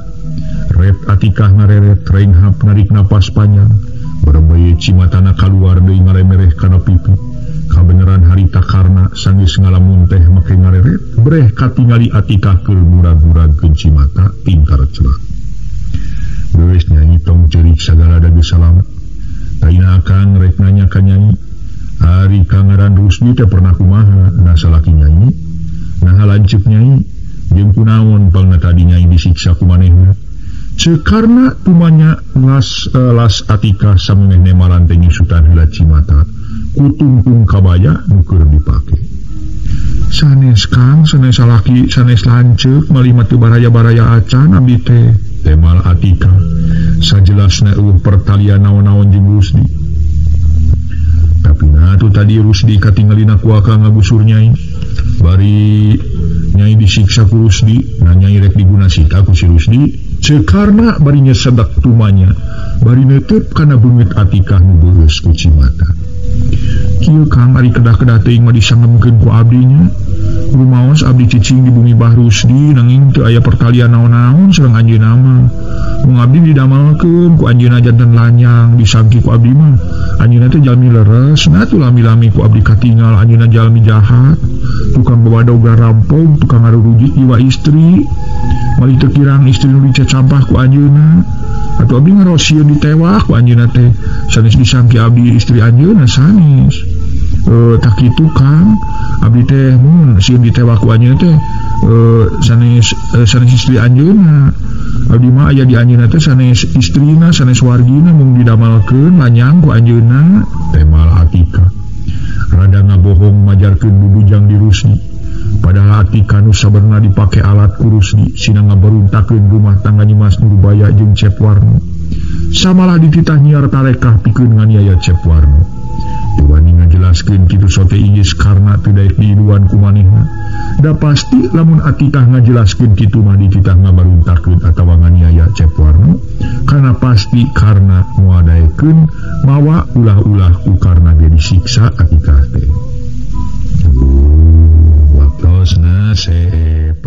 Ret Atikah ngareret renghap narik napas panjang. Berbaye cimatana kaluar deui ngaremereh kana pipi. Kabeneran harita carita karna sanggeus ngalamun teh make ngareret breh katingali Atikah keur murag-muragkeun cimata tingkar celak. Geus nyanyi tong ceurik sagala da geus salamet. Taina akang rek nanya ka nyanyi, ari kangaran Rusdi teh pernah kumaha na salaki nyanyi, naha lanceuk nyanyi, jeung kunaon pangna tadi nyai disiksa ku manehna. Cekarna tumanya las Atikah samemehne malan teh nyusutan heula cimata kutungtung kabaya nu keur dipake. Sanes Kang, sanes salaki, sanes lanceuk, malih mah teu baraya-baraya acan abdi teh. Temal Atikah sajelasna eueuh pertalian naon-naon jeung Rusdi. Tapi nah tu tadi Rusdi katingalina ku akang ngagusur nyai. Bari nyai disiksa ku Rusdi, nah nyai rek diguna sita ku si Rusdi. Cekarna bari nyesedak tumanya, bari neuteub kana beungeut Atikah nu beureus ku cimata. Kieu Kang, ari kedah-kedah teuing mah disangemkeun ku abdi nya. Rumaos abdi cicing di bumi Bah Rusdi nanging teu aya pertalian naon-naon sareng anjeunna mah. Mung abdi didamelkeun ku anjeunna janten lanyang disangki ku abdi mah. Anjeunna teh jalmi leres, nah tuh lami-lami ku abdi katingal anjeunna jalmi jahat, tukang bawadoga rampong, tukang ngarurujit jiwa istri. Malih teu kirang istri nu dicacampah ku anjeunna. Atuh abdi ngarosieun ditewak ku anjeunna teh. Sanes disangki abdi istri anjeunna sanes. Tak kitu Kang, abdi teh mun sieun ditewak ku anjeunna teh sanes sanes istri anjeunna. Abdi mah aya di anjeunna teh sanes istrina, sanes wargina mung didamalkeun lanyang ku anjeunna. Temal Atikah rada ngabohong majarkeun bubujang di Rusdi. Padahal Atikah nu sabenerna dipake alat ku Rusdi sina ngaberuntakeun rumah tangga Nyimas Nurbaya jeung Cep Warno. Samalah dititah nyiar tarekah pikeun nganiaya Cep Warno. Teu wani ngajelaskeun kitu sote inggis karna teu daek diiduan ku manehna. Da pasti lamun Atikah ngajelaskeun kitu mah dititah ngabaruntakeun atawa nganiaya Cep Warno, karena pasti karna moal daekeun mawa ulah-ulah ku karna ge disiksa Atikah teh. Waktosna seep.